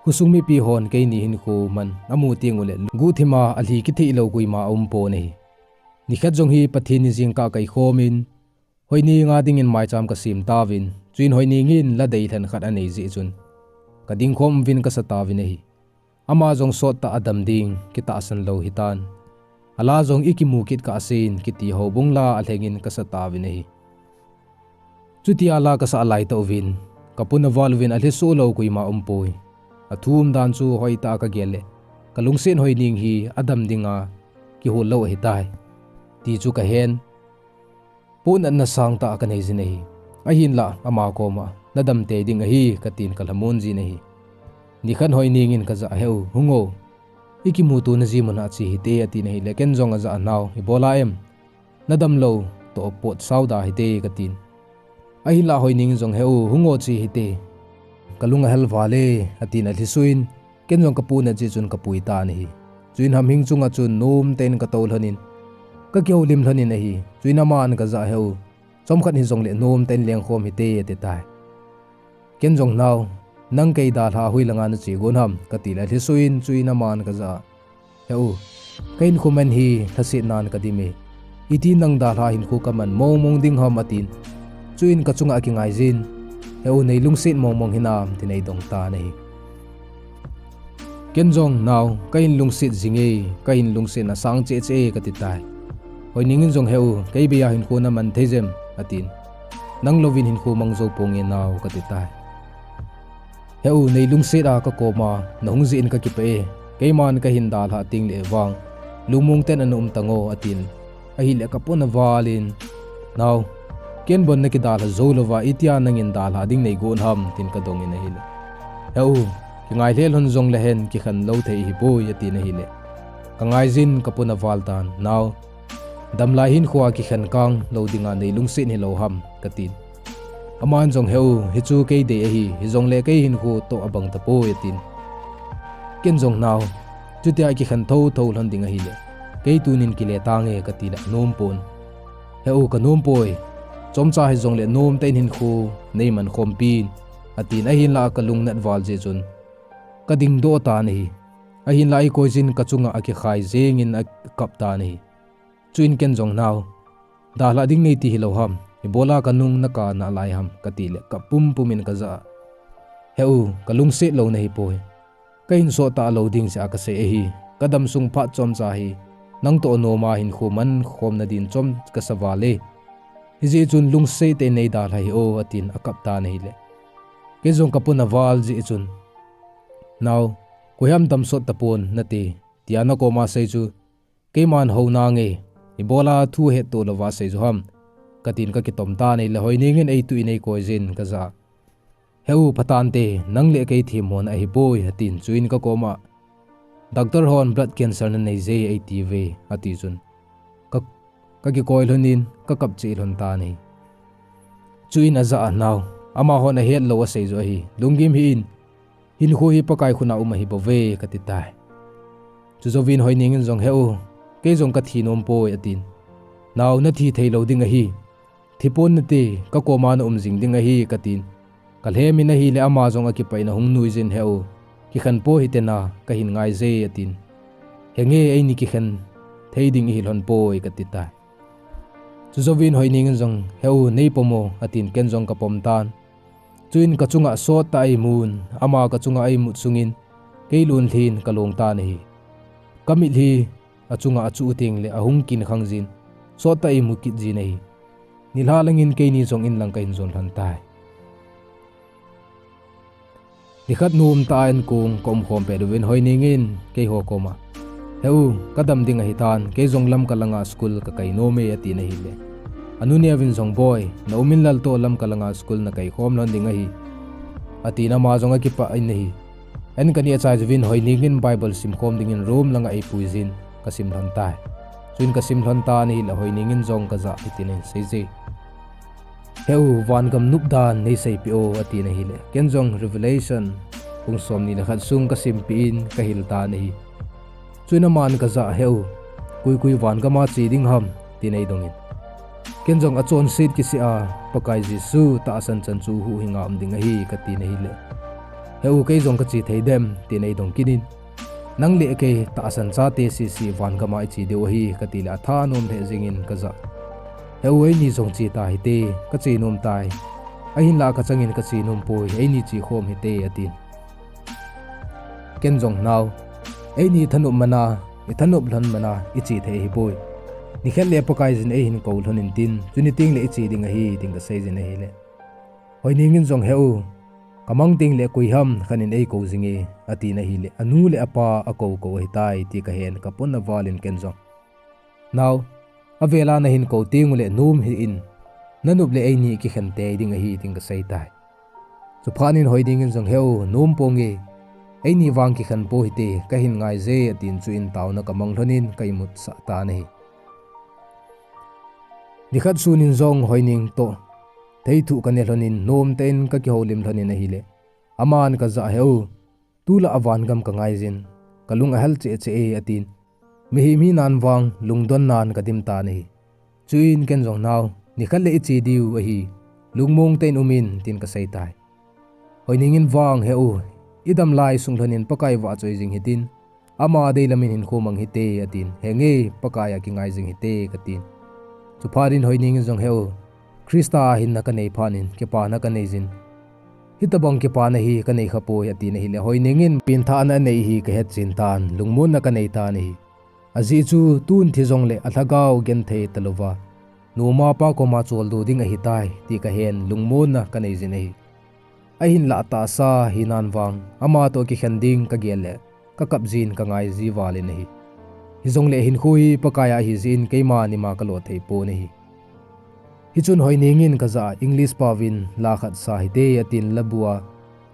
khosung mipi hon keini hinkho man amu tengule guhthima alhi kithei lou koima aumpon ahi. Nikhat jong hi Pathen ni jingkah kaikhomin, Hoineng a dingin maicham kasem tauvin, chuin Hoineng in la deilhen khat anei jeh chun kadingkhom uvin kasa tauvin ahi. Ama jong sottah a dam ding kitahsan lou hitan. Ala jong ikimu kit kahsen kiti houbung la alhengin kasa tauvin ahi. Chutia la kasah laitah uvin, kapuna val uvin alhi soh lou koima umpoi. Athum dan chu hoitah a kagel le kalungset Hoineng hi adam dinga kihol lou ahitai, ti chu kahen. Punatna sangtah kaneijin ahi. Ahinlah ama koma, nadam tei ding ahi, katin kalhamon jin ahi. Nikhat Hoineng in kajah, Heu, hung o, ikimuto naji muna che hite, atin ahile ken jong ajah, Nao, ibola em? Nadam lou toh pot sao da hite, katin. Ahinlah Hoineng in jong, Heu, hung o, che hite, kalung ahel vale, atin alhi soh in, ken jong kapunat jeh chun kapui tan ahi. Chuin hamhing chunga chun nomtah in katou lhonin, Kakihoulim lhonin ahi. Chuin aman kajah, "He u, chomkhat hijongle nomtah in lengkhom hite," ati tai. Ken jong, "Nao, nang kei dalha a hoilanga nache gon ham?" kati le alhiso in, chuin aman kajah, "He u, kahinkho man hi lhasetnan kadim e. Iti nang dalha hinkho kaman mongmong ding ham?" atin. Chuin kachunga akingaijin, "He u, nei lungset mongmong hinam?" tin eidong tan ahi. Ken jong, "Nao, kahin lungset jing e, kahin lungsetna sang cheh cheh e," kati tai. Hoiningin jong, "He u, kei beiya hinkho naman thei jem?" atin. "Nang louvin hinkho mang jou ponge nao," kati tai. "He u, nei lungset a kakoma nahung jeh in kakipah e. Keiman kahin dalha teng le vang lungmong ten ana um tango," atin. Ahile kapon avalin, "Nao, ken bon nakidalha jou louva, itia nangin dalha ding neigon ham?" tin kadongin ahile, "He u, kingai lheh lhon jongle hen kikhen lou thei hipoi," atin ahile, kangaijin kapon aval tan, "Nao, damlai hinkhoa kikhen kang lou dinga nei lungset hilou ham?" katin. Aman jong, "He u, hichu kei dei ahi, hijongle kei hinkho toh abang tapoi," atin. Ken jong, "Nao, chutia kikhen thotho lhon ding ahile, kei tunin kile tange," kati le anom pon. "He u, kanom poi. Chomcha hijongle nomtah in hinkho neiman khompi in," atin, ahinlah kalung nat val jeh chun kadingdoh tan ahi. Ahinlah eikoijin kachunga akikhai jengin akap tan ahi. Chuin ken jong, "Nao, dalha ding neiti hilou ham? Ibola kanung naka nalai ham?" kati le kap pumpum in kajah a, "He u, kalungset lou nahipoi. Kahin sot talou ding jeh a kasei ahi. Kadam sung phat chomcha hi nang toh anoma hinkho man khomna din chom kasa val e. Hijeh chun lungset tah in neidalha hih o," atin akap tan ahile, kei jong kapon aval jeh chun, "Nao, koiham damsot tapon nate, tia nakoma sei chu keiman hou nange, ibola thu hetto louva sei jo ham?" katin kakitom tan ahile Hoiningin eituh in eikoijin kajah a, "He u, phatante, nang le kei themmona ahipoi," atin. Chuin kakoma, "Doctor hon blood cancer nanei je eitiuve," ati chun ka, kakikoi lhonin kakap cheh lhon tan ahi. Chuin ajah a, "Nao, amahon ahet lou asei jo ahi. Lunggim hih in, hinkho hi Pakai khutna um ahibouve," kati tai. Chujouvin Hoiningin jong, "He u, kei jong kathi nom poi," atin. "Nao, nathi theilou ding ahi. Thipon nate, kakoma naum jing ding ahi," katin. Kalhemin ahile ama jong akipah in ahung nuijin, "He u, kikhen poi hite na, kahin ngai je," atin. "Henge, eini kikhen thei ding ihi lhon poi," kati tai. Chujouvin Hoiningin jong, "He u, neipom o," atin, ken jong kapom tan. Chuin kachunga sottah a eimun, ama kachunga eimut sungin kei lunglhin kalong tan ahi. Kamitlhi achunga achuh teng le ahung kinkhang jin, sottah a eimu kit jin ahi. Nilhah langin keini jong inlang kahin jon lhon tai. Nikhat nomtah a inkong kaumkhom pet uvin Hoiningin keiho koma, "He u, kadam ding ahitan, kei jong Lamka langa school kakai nome," atin ahile, anu neovin jong, "Boi, naum in lal toh Lamka langa school nakaikhom lhon ding ahi," atin ama jong akipah in ahi. An kaneh achai uvin Hoiningin Bible simkhom dingin room langa eipuijin kasim lhon tai. Chuin kasim lhon tan ahile Hoiningin jong kajah hitin ahin seije, "He u, vangam nop dan neiseipeh o," atin ahile, ken jong Revelation bung somni le khat sung kasimpeh in kahil tan ahi. Chuin aman kajah, "He u, koikoi vangama che ding ham?" tin eidongin, ken jong achonset kisih a Pakai Jesu tahsan chan chu huhhinga um ding ahi, katin ahile, "He u, kei jong kache thei dem?" tin eidong kit in, "Nang le kei tahsan chate sese vangama iche diu ahi," kati le athanom lheh jengin kajah, "He u, eini jong che tahite, kache nom tai. Ahinlah kachangin kache nom poi, eini chekhom hite," atin. Ken jong, "Nao, eini thanop mana, ithanop lhon mana iche thei ahipoi. Nikhat le Pakaiyin eihin kou lhon intin, chuni teng le iche ding ahi," tin kaseijin ahile, Hoiningin jong, "He u, kamang teng le koiham khat in eikou jinge," atin ahile, anu le apa akou kou ahitai ti kahen kapon avalin ken jong, "Nao, avela nahin kou tengule nom hih in, nanop le eini kikhen tei ding ahi," tin kaseitai. Chuphatnin Hoiningin jong, "He u, nom ponge, eini vang kikhen pou hite, kahin ngaije," atin, chuin taona kamang lhonin ka imutsah tan ahi. Nikhat sunin jong Hoining toh theithu kane lhonin, nomtah in kakihoulim lhonin ahile, aman kajah, "He u, tulai a vangam kangaijin, kalung ahel cheh cheh e," atin. Mihem hinan vang lungdon nan kadim tan ahi. Chuin ken jong, nao, nikhat le iche diu ahi, lungmong tah in umin, tin kasei tai. Hoineng in vang, He u, idam lai sung lhon in Pakai vahchoi jing hitin, ama deilam in hinkho mang hite, atin. Henge, Pakai a kingai jing hite, katin. Chuphat in Hoineng in jong, He u, Christa a hinna kanei phat in kipana kanei jin, hitobang kipana hi kanei khapoi, atin ahile Hoineng in pengthahna anei hi kahet chen tan, lungmonna kanei tan ahi. Ajeh chu tun thi jongle alhagao genthei talouva, nu le pa koma choldo ding ahitai ti kahen lungmonna kanei jin ahi. Ahinlah tahsa hinan vang ama toh kikhen ding kagel le kakap jin kangai ji val in ahi. Hijongle hinkho hi Pakai a ahijeh in keima nima kalo thei pon ahi. Hichun Hoineng in kajah a English paovin la khat sa hite, atin labua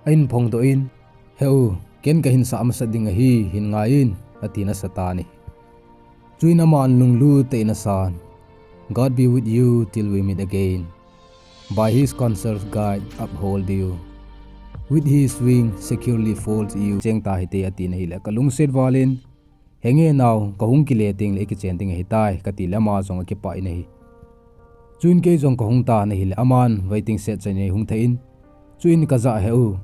ahin phongdoh in, He u, ken kahin sah masat ding ahi, hin ngai in, atin asa tan ahi. Chuin aman lunglut tah in asan, God be with you till we meet again. By his counsels guide, uphold you. With his wing securely folds you. Cheng ta hite, atin ahile kalungset val in, Henge nao, kahung kile tengle ikichen ding ahitai, kati le ama jong akipah in ahi. Chuin kei jong kahung tan ahile aman waiting shed chan in eihung thah in, chuin kajah a, He u,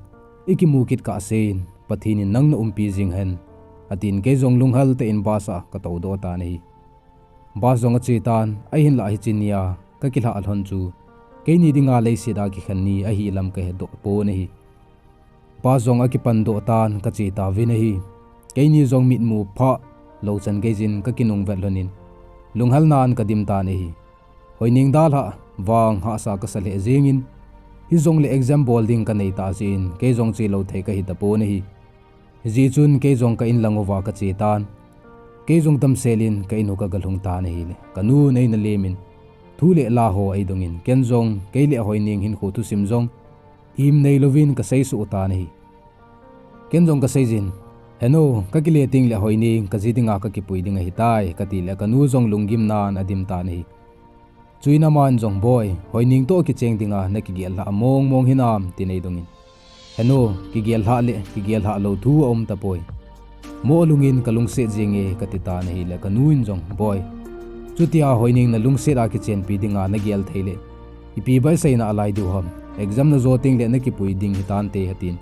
ikimu kit kahsen, Pathen in nang na umpi jing hen, atin kei jong lunghel tah in bus a katoudoh tan ahi. Bus jong ache tan, ahinlah hiche nia kakilhah lhon chu keini dinga leiset a kikhen ni ahi lam kahedoh pon ahi. Bus jong akipandoh tan kache tauvin ahi. Keini jong mitmu phah lou chan geijin kakinung vet lhon in, lunghel nan kadim tan ahi. Hoineng dalhah vang hahsa kasa lheh jengin, hijongle exam bol ding kanei tah jeh in kei jong chelou thei kahi tapon ahi. Hijeh chun kei jong ka in lang uva kache tan. Kei jong damsel in ka in u kagalhung tan ahile kanun eina lemin, thu le la ho eidongin, ken jong kei le Hoineng hinkho thusim jong im neilouvin kasei soh tan ahi. Ken jong kaseijin, Henu, kakile tengle Hoineng kaji dinga kakipui ding ahitai, katile kanu jong lunggim nan adim tan ahi. Chuin aman jong, Boi, Hoineng toh kicheng dinga nakigel lhah mong mong hinam, tin eidongin, Henu, kigel lhah le kigel lhah lou thu aum tapoi. Moh lungin kalungset jenge, kati tan ahile kanu in jong, Boi, chutia Hoineng nalungset a kichenpi dinga nagel theile ipi baihsahna alai diu ham, exam najo tengle nakipui ding hitante, atin.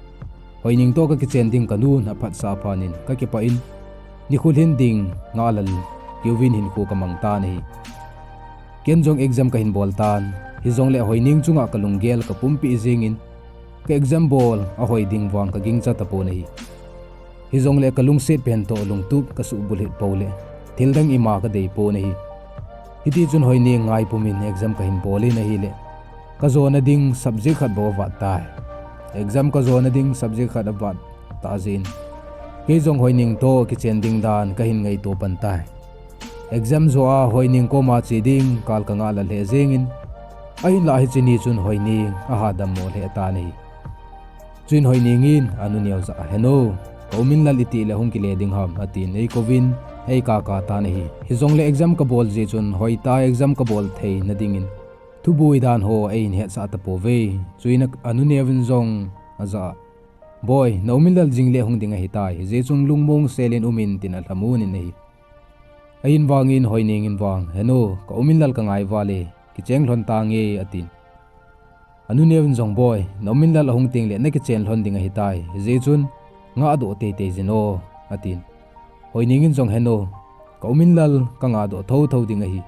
Hoineng toh kakichen ding kanun aphatsah phat in kakipah in, nikho lhin ding ngahlel keuvin hinkho kamang tan ahi. Ken jong exam kahin bol tan, hijongle Hoineng chunga kalunggel kapumpeh jengin, ka exam bol ahoi ding vang kagingcha tapon ahi. Hijongle kalungset pen toh lungtup kasuhbulhit poule thildang ima kadei pon ahi. Hitichun Hoineng ngaipumin exam kahin bol in ahile, kajona ding subject khat bou avat tai. Exam kajona ding subject khat avat tah jeh in, kei jong Hoineng toh kichen ding dan kahin ngaito pan tai. Exam jo a Hoineng koma che ding kal kangahlel lheh jengin, ahinlah hiche ni chun Hoineng aha dammo lheh tan ahi. Chuin Hoineng in anuneo jah a, Henu, ka U Minlal itile hung kile ding ham, atin eikouvin, eikaka tan ahi. Hijongle exam kabol jeh chun hoitah a exam kabol theina dingin thuboi dan ho eihin hetsah tapouve. Chuin anuneovin jong ajah a, Boi, na U Minlal jingle hung ding ahitai, hijeh chun lungmong selin umin, tin alhamon in ahi. Ahin vangin Hoineng in vang, Henu, ka U Minlal kangai vale, kicheng lhon tange, atin. Anuneovin jong, Boi, na U Minlal ahung tengle nakichen lhon ding ahitai, hijeh chun ngahdoh teitei jin o, atin. Hoineng in jong, Henu, ka U Minlal kangahdoh thouthou ding ahi.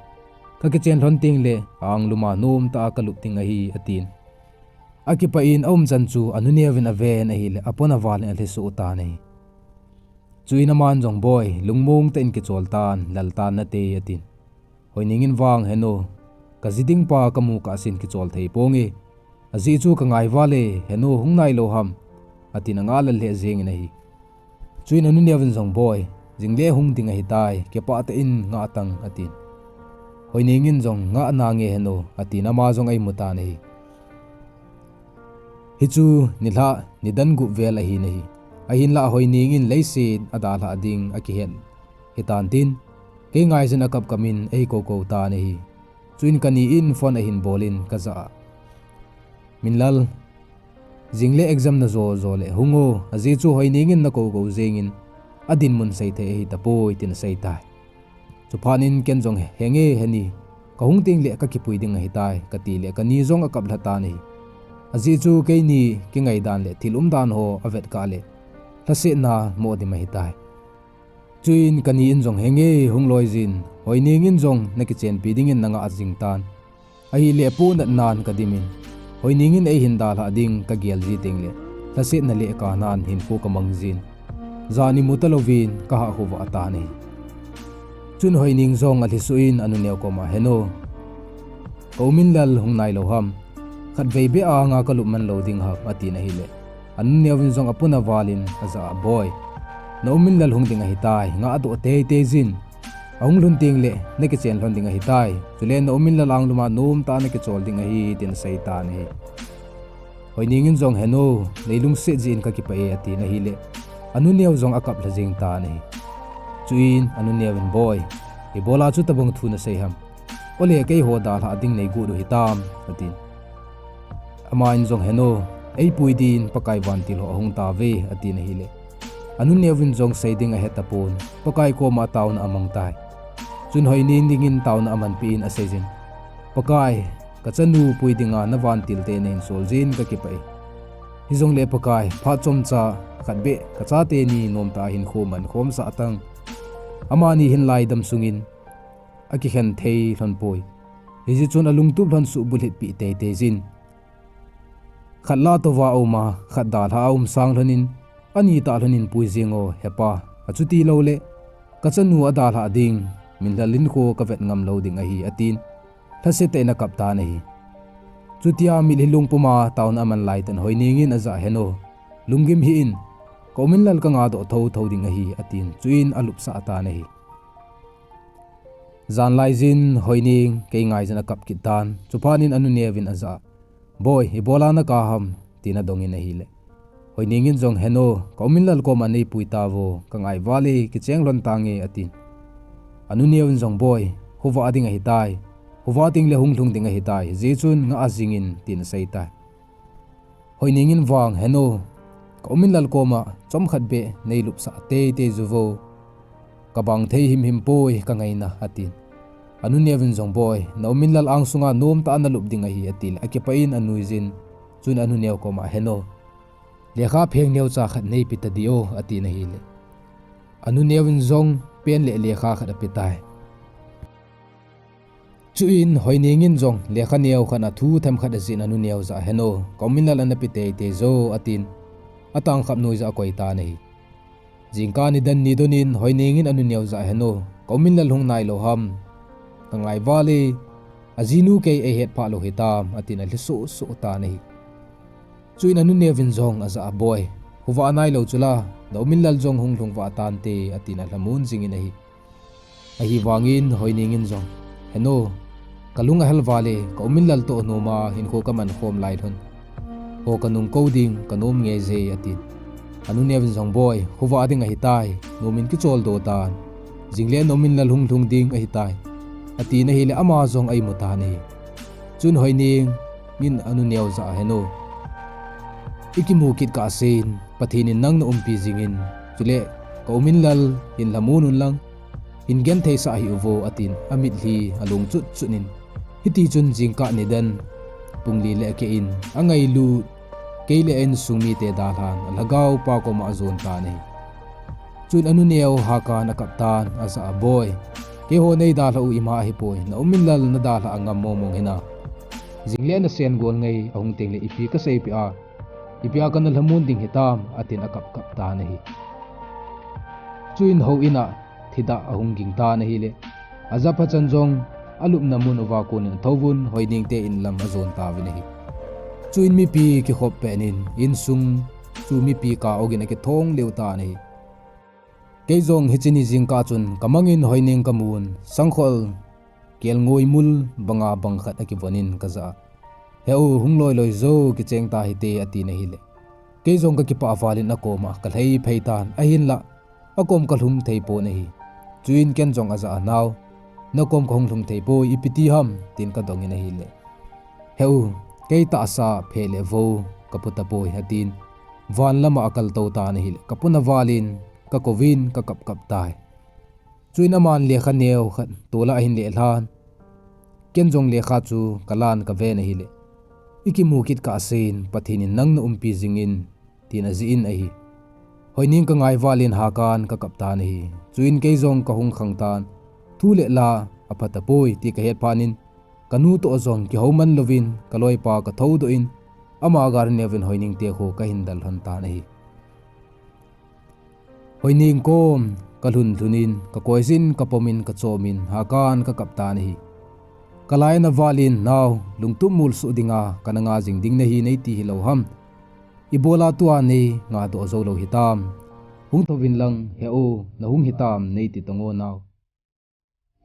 Kakichen lhon tengle angluma nomtah a kalup ding ahi, atin. Akipah in aumchan chu anuneovin aven ahile apon avalin alhisoh tan ahi. Chuin aman jong, Boi, lungmong tah in kichol tan, lal tan nate, atin. Hoineng in vang, Henu, kaji dingpa kamu kahsen kichol thei ponge. Ajeh chu kangai vale, Henu, hung nailou ham, atin angahlel lheh jengin ahi. Chuin anuneovin jong, Boi, jingle hung ding ahitai, kipah tah in ngah tang, atin. Hoineng in jong, Ngah nange Henu, atin ama jong eimu tan ahi. Hichu nilhah nidan gup vel ahin ahi. Ahinlah Hoineng in leiset adalhah ding akihet hitan tin, kei ngaijin akapkap in eikoukou tan ahi. Chuin kani in phone ahin bol in kajah a, Minlal, jingle exam najo jo le hung o, ajeh chu Hoineng in nakoukou jengin adinmun seithei ahitapoi, tin asei tai. Chuphat in ken jong, "Henge, heni, kahung teng le kakipui ding ahitai," kati le kani jong akap lha tan ahi. Ajeh chu keini kingaidan le thil umdan ho avet kah le lhasetna mo dim ahitai. Chuin kani in jong, "Henge, hung loi jin, Hoining in jong nakichenpi dingin nangah jing tan. Ahile ponatnan kadimin, Hoining in eihin dalhah ding kagel ji teng le lhasetna le kanan hinkho kamang jin, jan imu talouvin kahah khovah tan ahi." Chun Hoining jong alhisoh in anuneo koma, "Heno, ka umin lal hung nailou ham? Khatvei beh a nga kalup man lou ding ham?" atin ahile, anuneo in jong apuna val in ajah a, "Boi, na umin lal hung ding ahitai, nga adoh teitei jin. Ahung lhun teng le nakichen lhon ding ahitai. Chule na umin lal anglum a nomtah a nakichol ding ahi," tin asei tan ahi. Hoining in jong, "Heno, neilungset jeh in kakipah e," atin ahile, anuneo jong akap lha jeng tan ahi. Chuin anuneo in, "Boi, ibola chutabang thu nasei ham? Ole keiho dalhah ding neigot u hitam?" atin. Ama in jong, "Heno, eipui din Pakai vantil ho ahung tauve," atin ahile, anuneo in jong sei ding ahetapon, Pakai koma taona amang tai. Chun Hoining in taona amanpeh in aseijin, "Pakai, kachanu pui dinga navantil te nahin sol jin kakipah e. Hijongle Pakai, phat chomcha khat beh kachate ni nomtah a hinkho mankhomsah tang. Amani hin laidam sungin akikhen thei lhon poi. Hijeh chun alungtup lhon suhbulhit peh teitei jin. Khat lah touva aum a, khat dalhah a um sang lhon in, ani tah lhon in pui jing o, hepa. Achuti loule kachanu adalhah ding, min lal hinkho kavet ngam lou ding ahi," atin lhasetah in akap tan ahi. Chutia mitlhi lungpum a taona aman lai tah in Hoining in ajah, "Heno, lunggim hih in, ka umin lal kanga doh thotho ding ahi," atin, chuin alupsah tan ahi. Jan lai jin Hoining kei ngai jin akap kit tan. Chuphat in anuneo in ajah, "Boi, ibola nakap ham?" tin adong in ahile, Hoining in jong, "Heno, ka umin lal koma neipui tauvo, kangai val e, kicheng lhon tange," atin. Anuneo in jong, "Boi, khovah ding ahitai. Khovah teng le hung lhung ding ahitai. Hijeh chun nga ajing in," tin asei tai. Hoining in vang, "Heno, ka umin lal koma chomkhat beh neilupsah teitei juvo. Kabang thei himhim poi kangaina," atin. Anuneo in jong, "Boi, na umin lal angsunga nomtah a nalup ding ahi," atile akipah in anui jin. Chun anuneo koma, "Heno, lekha pheng neocha khat neipe tadi o," atin ahile, anuneo in jong pen le lekha khat ape tai. Chuin Hoining in jong lekha neo khat a thu themkhat ajih in anuneo jah, "Heno, ka umin lal anape teitei jo," atin, atangkhap noi jah akoi tan ahi. Jingkah nidan ni don in Hoining in anuneo jah, "Heno, ka umin lal hung nailou ham? Kangai val e, ajinu kei eihet phah lou hitam?" atin alhi sohsoh tan ahi. Chuin anuneo in jong ajah, "Boi, khovah nailou chula, na umin lal jong hung lhung vah tante," atin alhamon jing in ahi. Ahivangin Hoining in jong, "Heno, kalung ahel val e, ka umin lal toh noma hinkho kaman khom lai lhon ho kanung kou ding kanom ngei je," atin. Anuneo in jong, "Boi, khovah ding ahitai, nomin kichol doh tan. Jingle na umin lal hung lhung ding ahitai," atin ahile ama jong aimu tan ahi. Chun Hoining in anuneo jah, "Heno, ikimu kit kahsen, Pathen in nang naumpi jingin, chule ka umin lal hin lhamon un lang, hin gentheisah hih uvo," atin amitlhi alung chutchut in. Hitichun jingkah nidan pung li le akeh in angailut, kei le a insung mite dalhan alhagao pa koma ajon tan ahi. Chun anuneo hakan akap tan, ajah, "Boi, keiho neidalhah u ima ahipoi, na umin lal nadalhah angam mongmong hinam? Jingle nasen gol ngei ahung tengle ipi kaseipeh a, ipi a kana lhamon ding hitam?" atin akapkap tan ahi. Chuin houin a thidah ahung ging tan ahile, ajapha chan jong alupna mun uva konin athouvun Hoining te in lam ajon tauvin ahi. Chuin mipi kikhop pet in insung chu mipi kah ogin akithong lheh tan ahi. Kei jong hiche ni jingkah chun kamangin Hoining kamun, sangkhol kelngoi mul banga bang khat akivonin kajah a, "He u, hung loiloi jo, kicheng ta hite," atin ahile, kei jong kakipah val in akoma kalhei phei tan, ahinlah akom kalhung thei pon ahi. Chuin ken jong ajah a, "Nao, nakom kahung lhung thei poi, ipi ti ham?" tin kadong in ahile, "He u, kei tahsa phe le vo kapu tapoi," atin van lama akaltou tan ahile, kapuna val in kakouvin kakapkap tai. Chuin aman lekha neo khat tola ahin lelhan. Ken jong lekha chu kalan kaven ahile, ikimu kit kahsen, Pathen in nang naumpi jingin, tin ajih in ahi. Hoining kangai valin hakan kakap tan ahi. Chuin kei jong kahung khang tan. Thu le la apha tapoi ti kahet phat in, kanu toh jong kihouman louvin, kaloipa kathoudoh in, ama gari neuvin Hoining te kho kahin dal lhon tan ahi. Hoining kom kalhun lhun in, kakoijin, kapom in, kachom in, hakan kakap tan ahi. Kalai ana valin, nao, lungtup molso dinga kana nga jing ding nahi neiti hilou ham? Ibola tua nei ngadoh joulou hitam? Hung thouvin lang, he u, nahung hitam neiti tong o nao.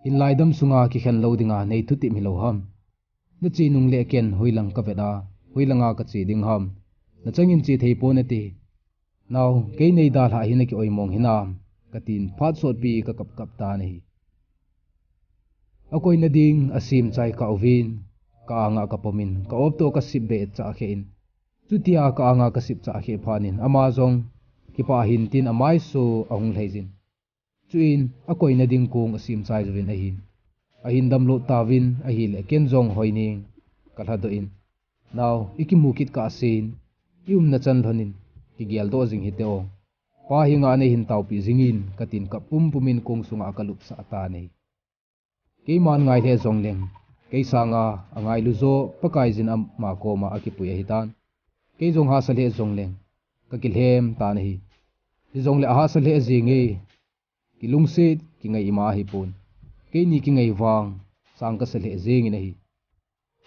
Hinlai dam sunga kikhen lou dinga nei thutep hilou ham? Nache nung le ken hoilang kavet a, hoilanga kache ding ham? Nachangin che thei pon nate. Nao, kei nei dalhah hi naki oimong hinam? Katin phat sotpi kakap kap tan ahi. Akoina ding asem chai kauvin, ka-anga kapom in, ka-op toh kasip be chah khe in. Chutia ka-anga kasip chah khe phat in, ama jong kipah hin tin amaiso ahung lhai jin. Chuin akoina ding kong asem chai jouvin ahin, ahin damlou tauvin ahile ken jong Hoining kalhadoh in, nao, ikimu kit kahsen, iumna chan lhon in, kigeldoh jing hite o. Pa henga neihin taopi jingin, katin kap pumpum in kong sunga kalupsah tan ahi. Keiman ngai lheh jongleng, kei sanga angailu jo Pakaiyin ama koma akipui ahitan. Kei jong hahsa lheh jongleng, kakilhem tan ahi. Hijongle ahahsa lheh jenge, kilungset kingai ima ahipon. Keini kingai vang sang kasa lheh jengin ahi.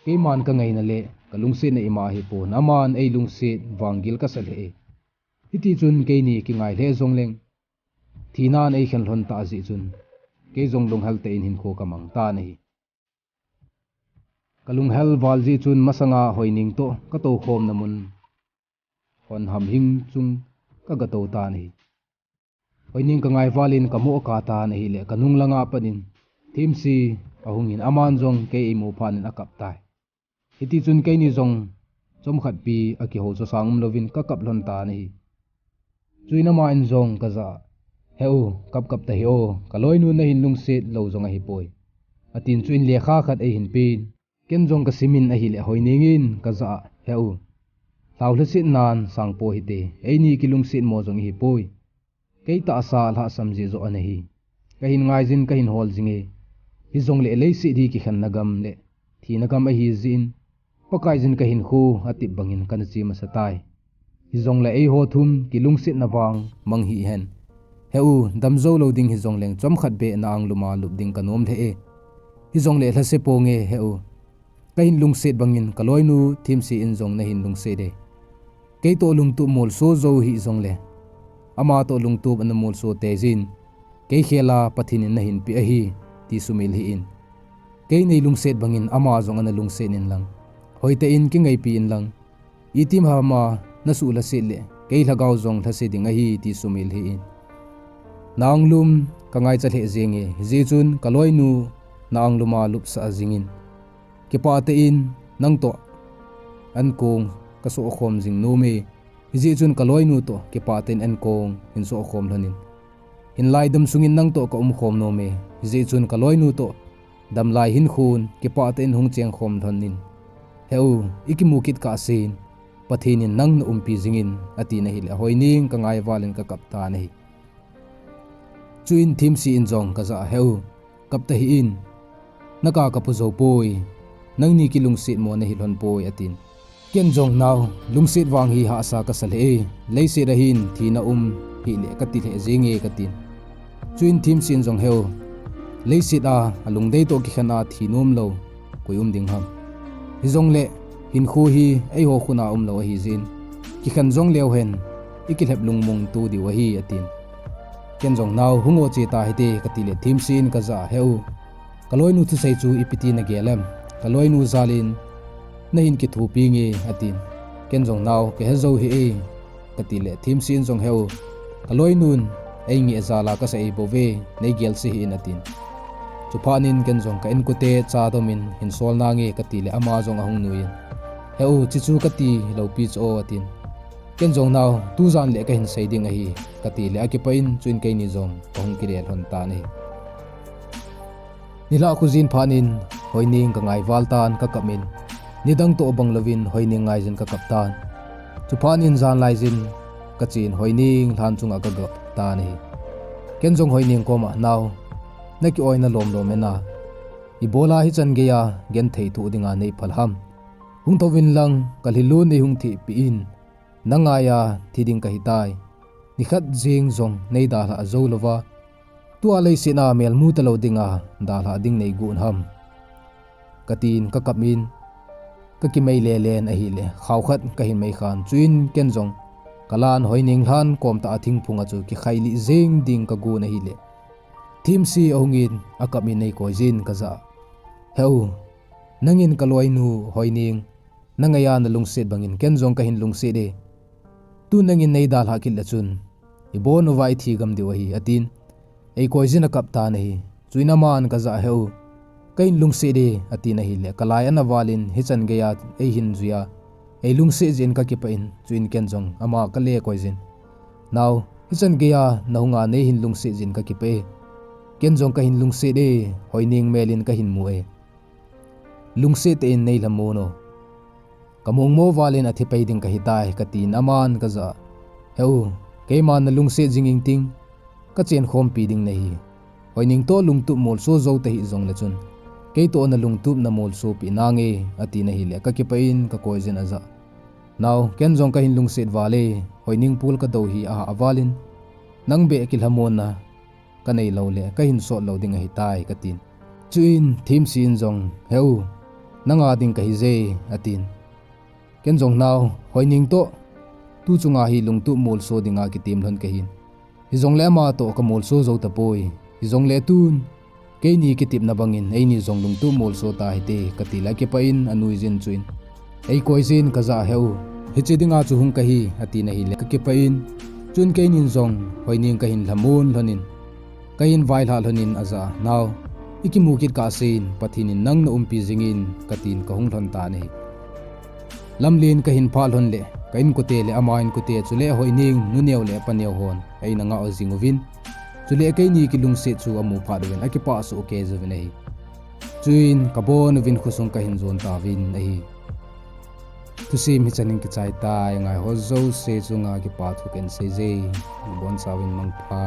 Keiman kangaina le kalungsetna ima ahipon, aman eilungset vang gil kasa lheh e. Hitichun keini kingai lheh jongleng, thinan eikhen lhon tah jeh chun, kei jong lunghel tah in hinkho kamang tan ahi. Kalunghel val jeh chun masanga Hoining toh katoukhomna mun hon hamhing chung kagatou tan ahi. Hoining kangai valin kamoh katan ahile kanung langa pat in Thimsi ahungin aman jong kei eimu phat in akap tai. Hitichun keini jong chomkhatpi akihou chosang umlouvin kakap lhon tan ahi. Chuin aman jong kajah a, he u, kap kap tahih o, kaloinu nahin lungset lou jong ahipoi, atin chuin lekha khat eihin pen. Ken jong kasimin ahile Hoining in kajah a, he u, lhau lhasetnan sangpoi hite, eini kilungsetmo jong ihipoi. Kei tahsa lhahsam jeh joh anahi. Kahin ngaijin kahin hol jinge. Hijongle leiset hi kikhenna gam le thina gam ahijeh in, Pakaiyin kahinkho atep bangin kana che masa tai. Hijongle eiho thum kilungsetna vang mang hih hen. He u, damjou lou ding hijongleng chomkhat beh na angluma lup ding kanom lheh e. Hijongle lhase ponge he u. Kahin lungset bangin kaloinu Thimsi in jong nahin lungset e. Keitoh lungtup molso jou hih jongle, amatoh lungtup ana molso teijin, kei khela Pathen in nahin peh ahi, ti sumil hih in. Kei neilungset bangin ama jong ana lungset inlang, hoitah in kingaipi inlang, itiham a nasuh lhaset le kei lhagao jong lhase ding ahi, ti sumil hih in. Na anglum kangaicha lheh jenge, hijeh chun kaloinu na angluma lupsah jingin, kipah tah in nangtoh ankong kasohkhom jing nome, hijeh chun kaloinu toh kipah tah in ankong hin sohkhom lhonin. Hinlai dam sungin nangtoh kaumkhom nome, hijeh chun kaloinu toh damlai hinkhon kipah tah in hung chengkhom lhonin. He u, ikimu kit kahsen, Pathen in nang naumpi jingin, atin ahile Hoining kangai valin kakap tan ahi. Chuin Thimsi in jong kajah a, he u, kap tahih in, naka kapu jou poi, nangni kilungsetmo nahi lhon poi, atin. Ken jong nao, lungset vang hi hahsa kasa lheh e, leiset a hin thina um hih le kati lheh jenge katin. Chuin Thimsi in jong, he u, leiset a alungdei toh kikhen a thi nom lou koi um ding ham? Hijongle hinkho hi eiho khut a umlou ahijeh in, kikhen jong leu hen, ikilhep lungmong to diu ahi, atin. Ken jong nao, hung o che ta hite katile Thimsi in kajah a, he u, kaloinu thusei chu ipi ti nagel em? Kaloinu jalin nahin kithopi nge, atin. Ken jong nao, kahe jou hih e katile Thimsi in jong, he u, kaloinun eingeh jal a kasah eibouve, neigel seh hih in, atin. Chuphat in ken jong ka inkote cha domin hin sol nange katile ama jong ahung nuiyin, he u, chuchu kati loupi chu o, atin. Ken jong nao, tujan le kahin sei ding ahi katile akipah in, chuin keini jong kahung kile lhon tan ahi. Nilhah khu jin phat in Hoining ka ngai val tan ka kap in, nidang toh bang louvin Hoining ngai jin ka kap tan. Chuphat in jan lai jin ka chen Hoining lhan chunga ka gap tan ahi. Ken jong Hoining koma, "Nao, na ki-oina lom lom e na. Ibola hichan geiya genthei thoh dinga nei phal ham? Hung thouvin lang ka lhilun nei hung thehpeh in, na ngaiya thi ding ka hitai. Nikhat jeng jong nei dalhah jou louva, tua leiset a mel mu talou dinga dalhah ding nei gon ham?" ka tin ka kap in, ka kimei lelen ahile, khao khat ka hin mei khan. Chuin ken jong ka lan Hoining lhan kom tah a thingphung a chu kikhai lih jeng ding ka gon ahile, Thimsi ahung in, akap in eikoi jin ka jah a, "Heu, nangin ka loinu Hoining, na ngaiya na lungset bangin ken jong ka hin lungset e. Tun nangin nei dalhah kit le chun, ibon uva i thi gam diu ahi," a tin, eikoi jin a kap tan ahi. Chuin aman ka jah a, "Heu, ka hin lungset e," a tin ahile, ka lai ana val in hichan geiya ei hin jui a, ei lungset jeh in ka kipah in, chuin ken jong ama ka le koi jin, "Nao, hichan geiya na hunga nei hin lungset jeh in ka kipah e. Ken jong ka hin lungset e, Hoining mel in ka hin mu e. Lungset tah in nei lhamon o. Ka mongmo val in a thi pei ding ka hitai," ka tin aman ka jah a, "Heu, keiman na lungset jing ingting, ka chen khompi ding nahi. Hoining toh lungtup molso jou tahih jongle chun, kei toh na lungtup na molsopeh nange," a tin ahile, ka kipah in ka koi jin a jah a, "Nao, ken jong ka hin lungset val e, Hoining pol ka dou hi ahah val in, nang beh kilhamonna ka nei lou le ka hin sot lou ding ahitai," ka tin. Chuin Thimsi in jong, "Heu, nanga ding ka hi je," a tin. Ken jong, "Nao, Hoining toh tu chunga hi lungtup molso dinga kitem lhon ka hin. Hijongle ama toh ka molso jou tapoi. Hijongle tun keini kitepna bangin eini jong lungtup molso ta hite," ka ti le, akipah in anui jin, chuin eikoi jin ka jah a, "Heu, hiche dinga chu hung ka hi," a tin ahile, ka kipah in, chuin keinin jong Hoining ka hin lhamon lhon in, ka hin vailhah lhon in a jah a, "Nao, i kimu kit kah sen, Pathen in nang na umpi jingin," ka tin ka hung lhon tan ahi. Lamlen ka hin phah lhon le, ka inkote le ama inkote chule Hoining nu neo le pa neo hon eina ngah jing uvin, chule keini kilungset chu amu phat uvin akipah soh kei jouvin ahi. Chuin ka bon uvin khosung ka hin jon tauvin ahi. Thusim hichan in kichai tai, ngai ho jouse chunga kipa thu ken sei je. Nabonchauvin mangpha.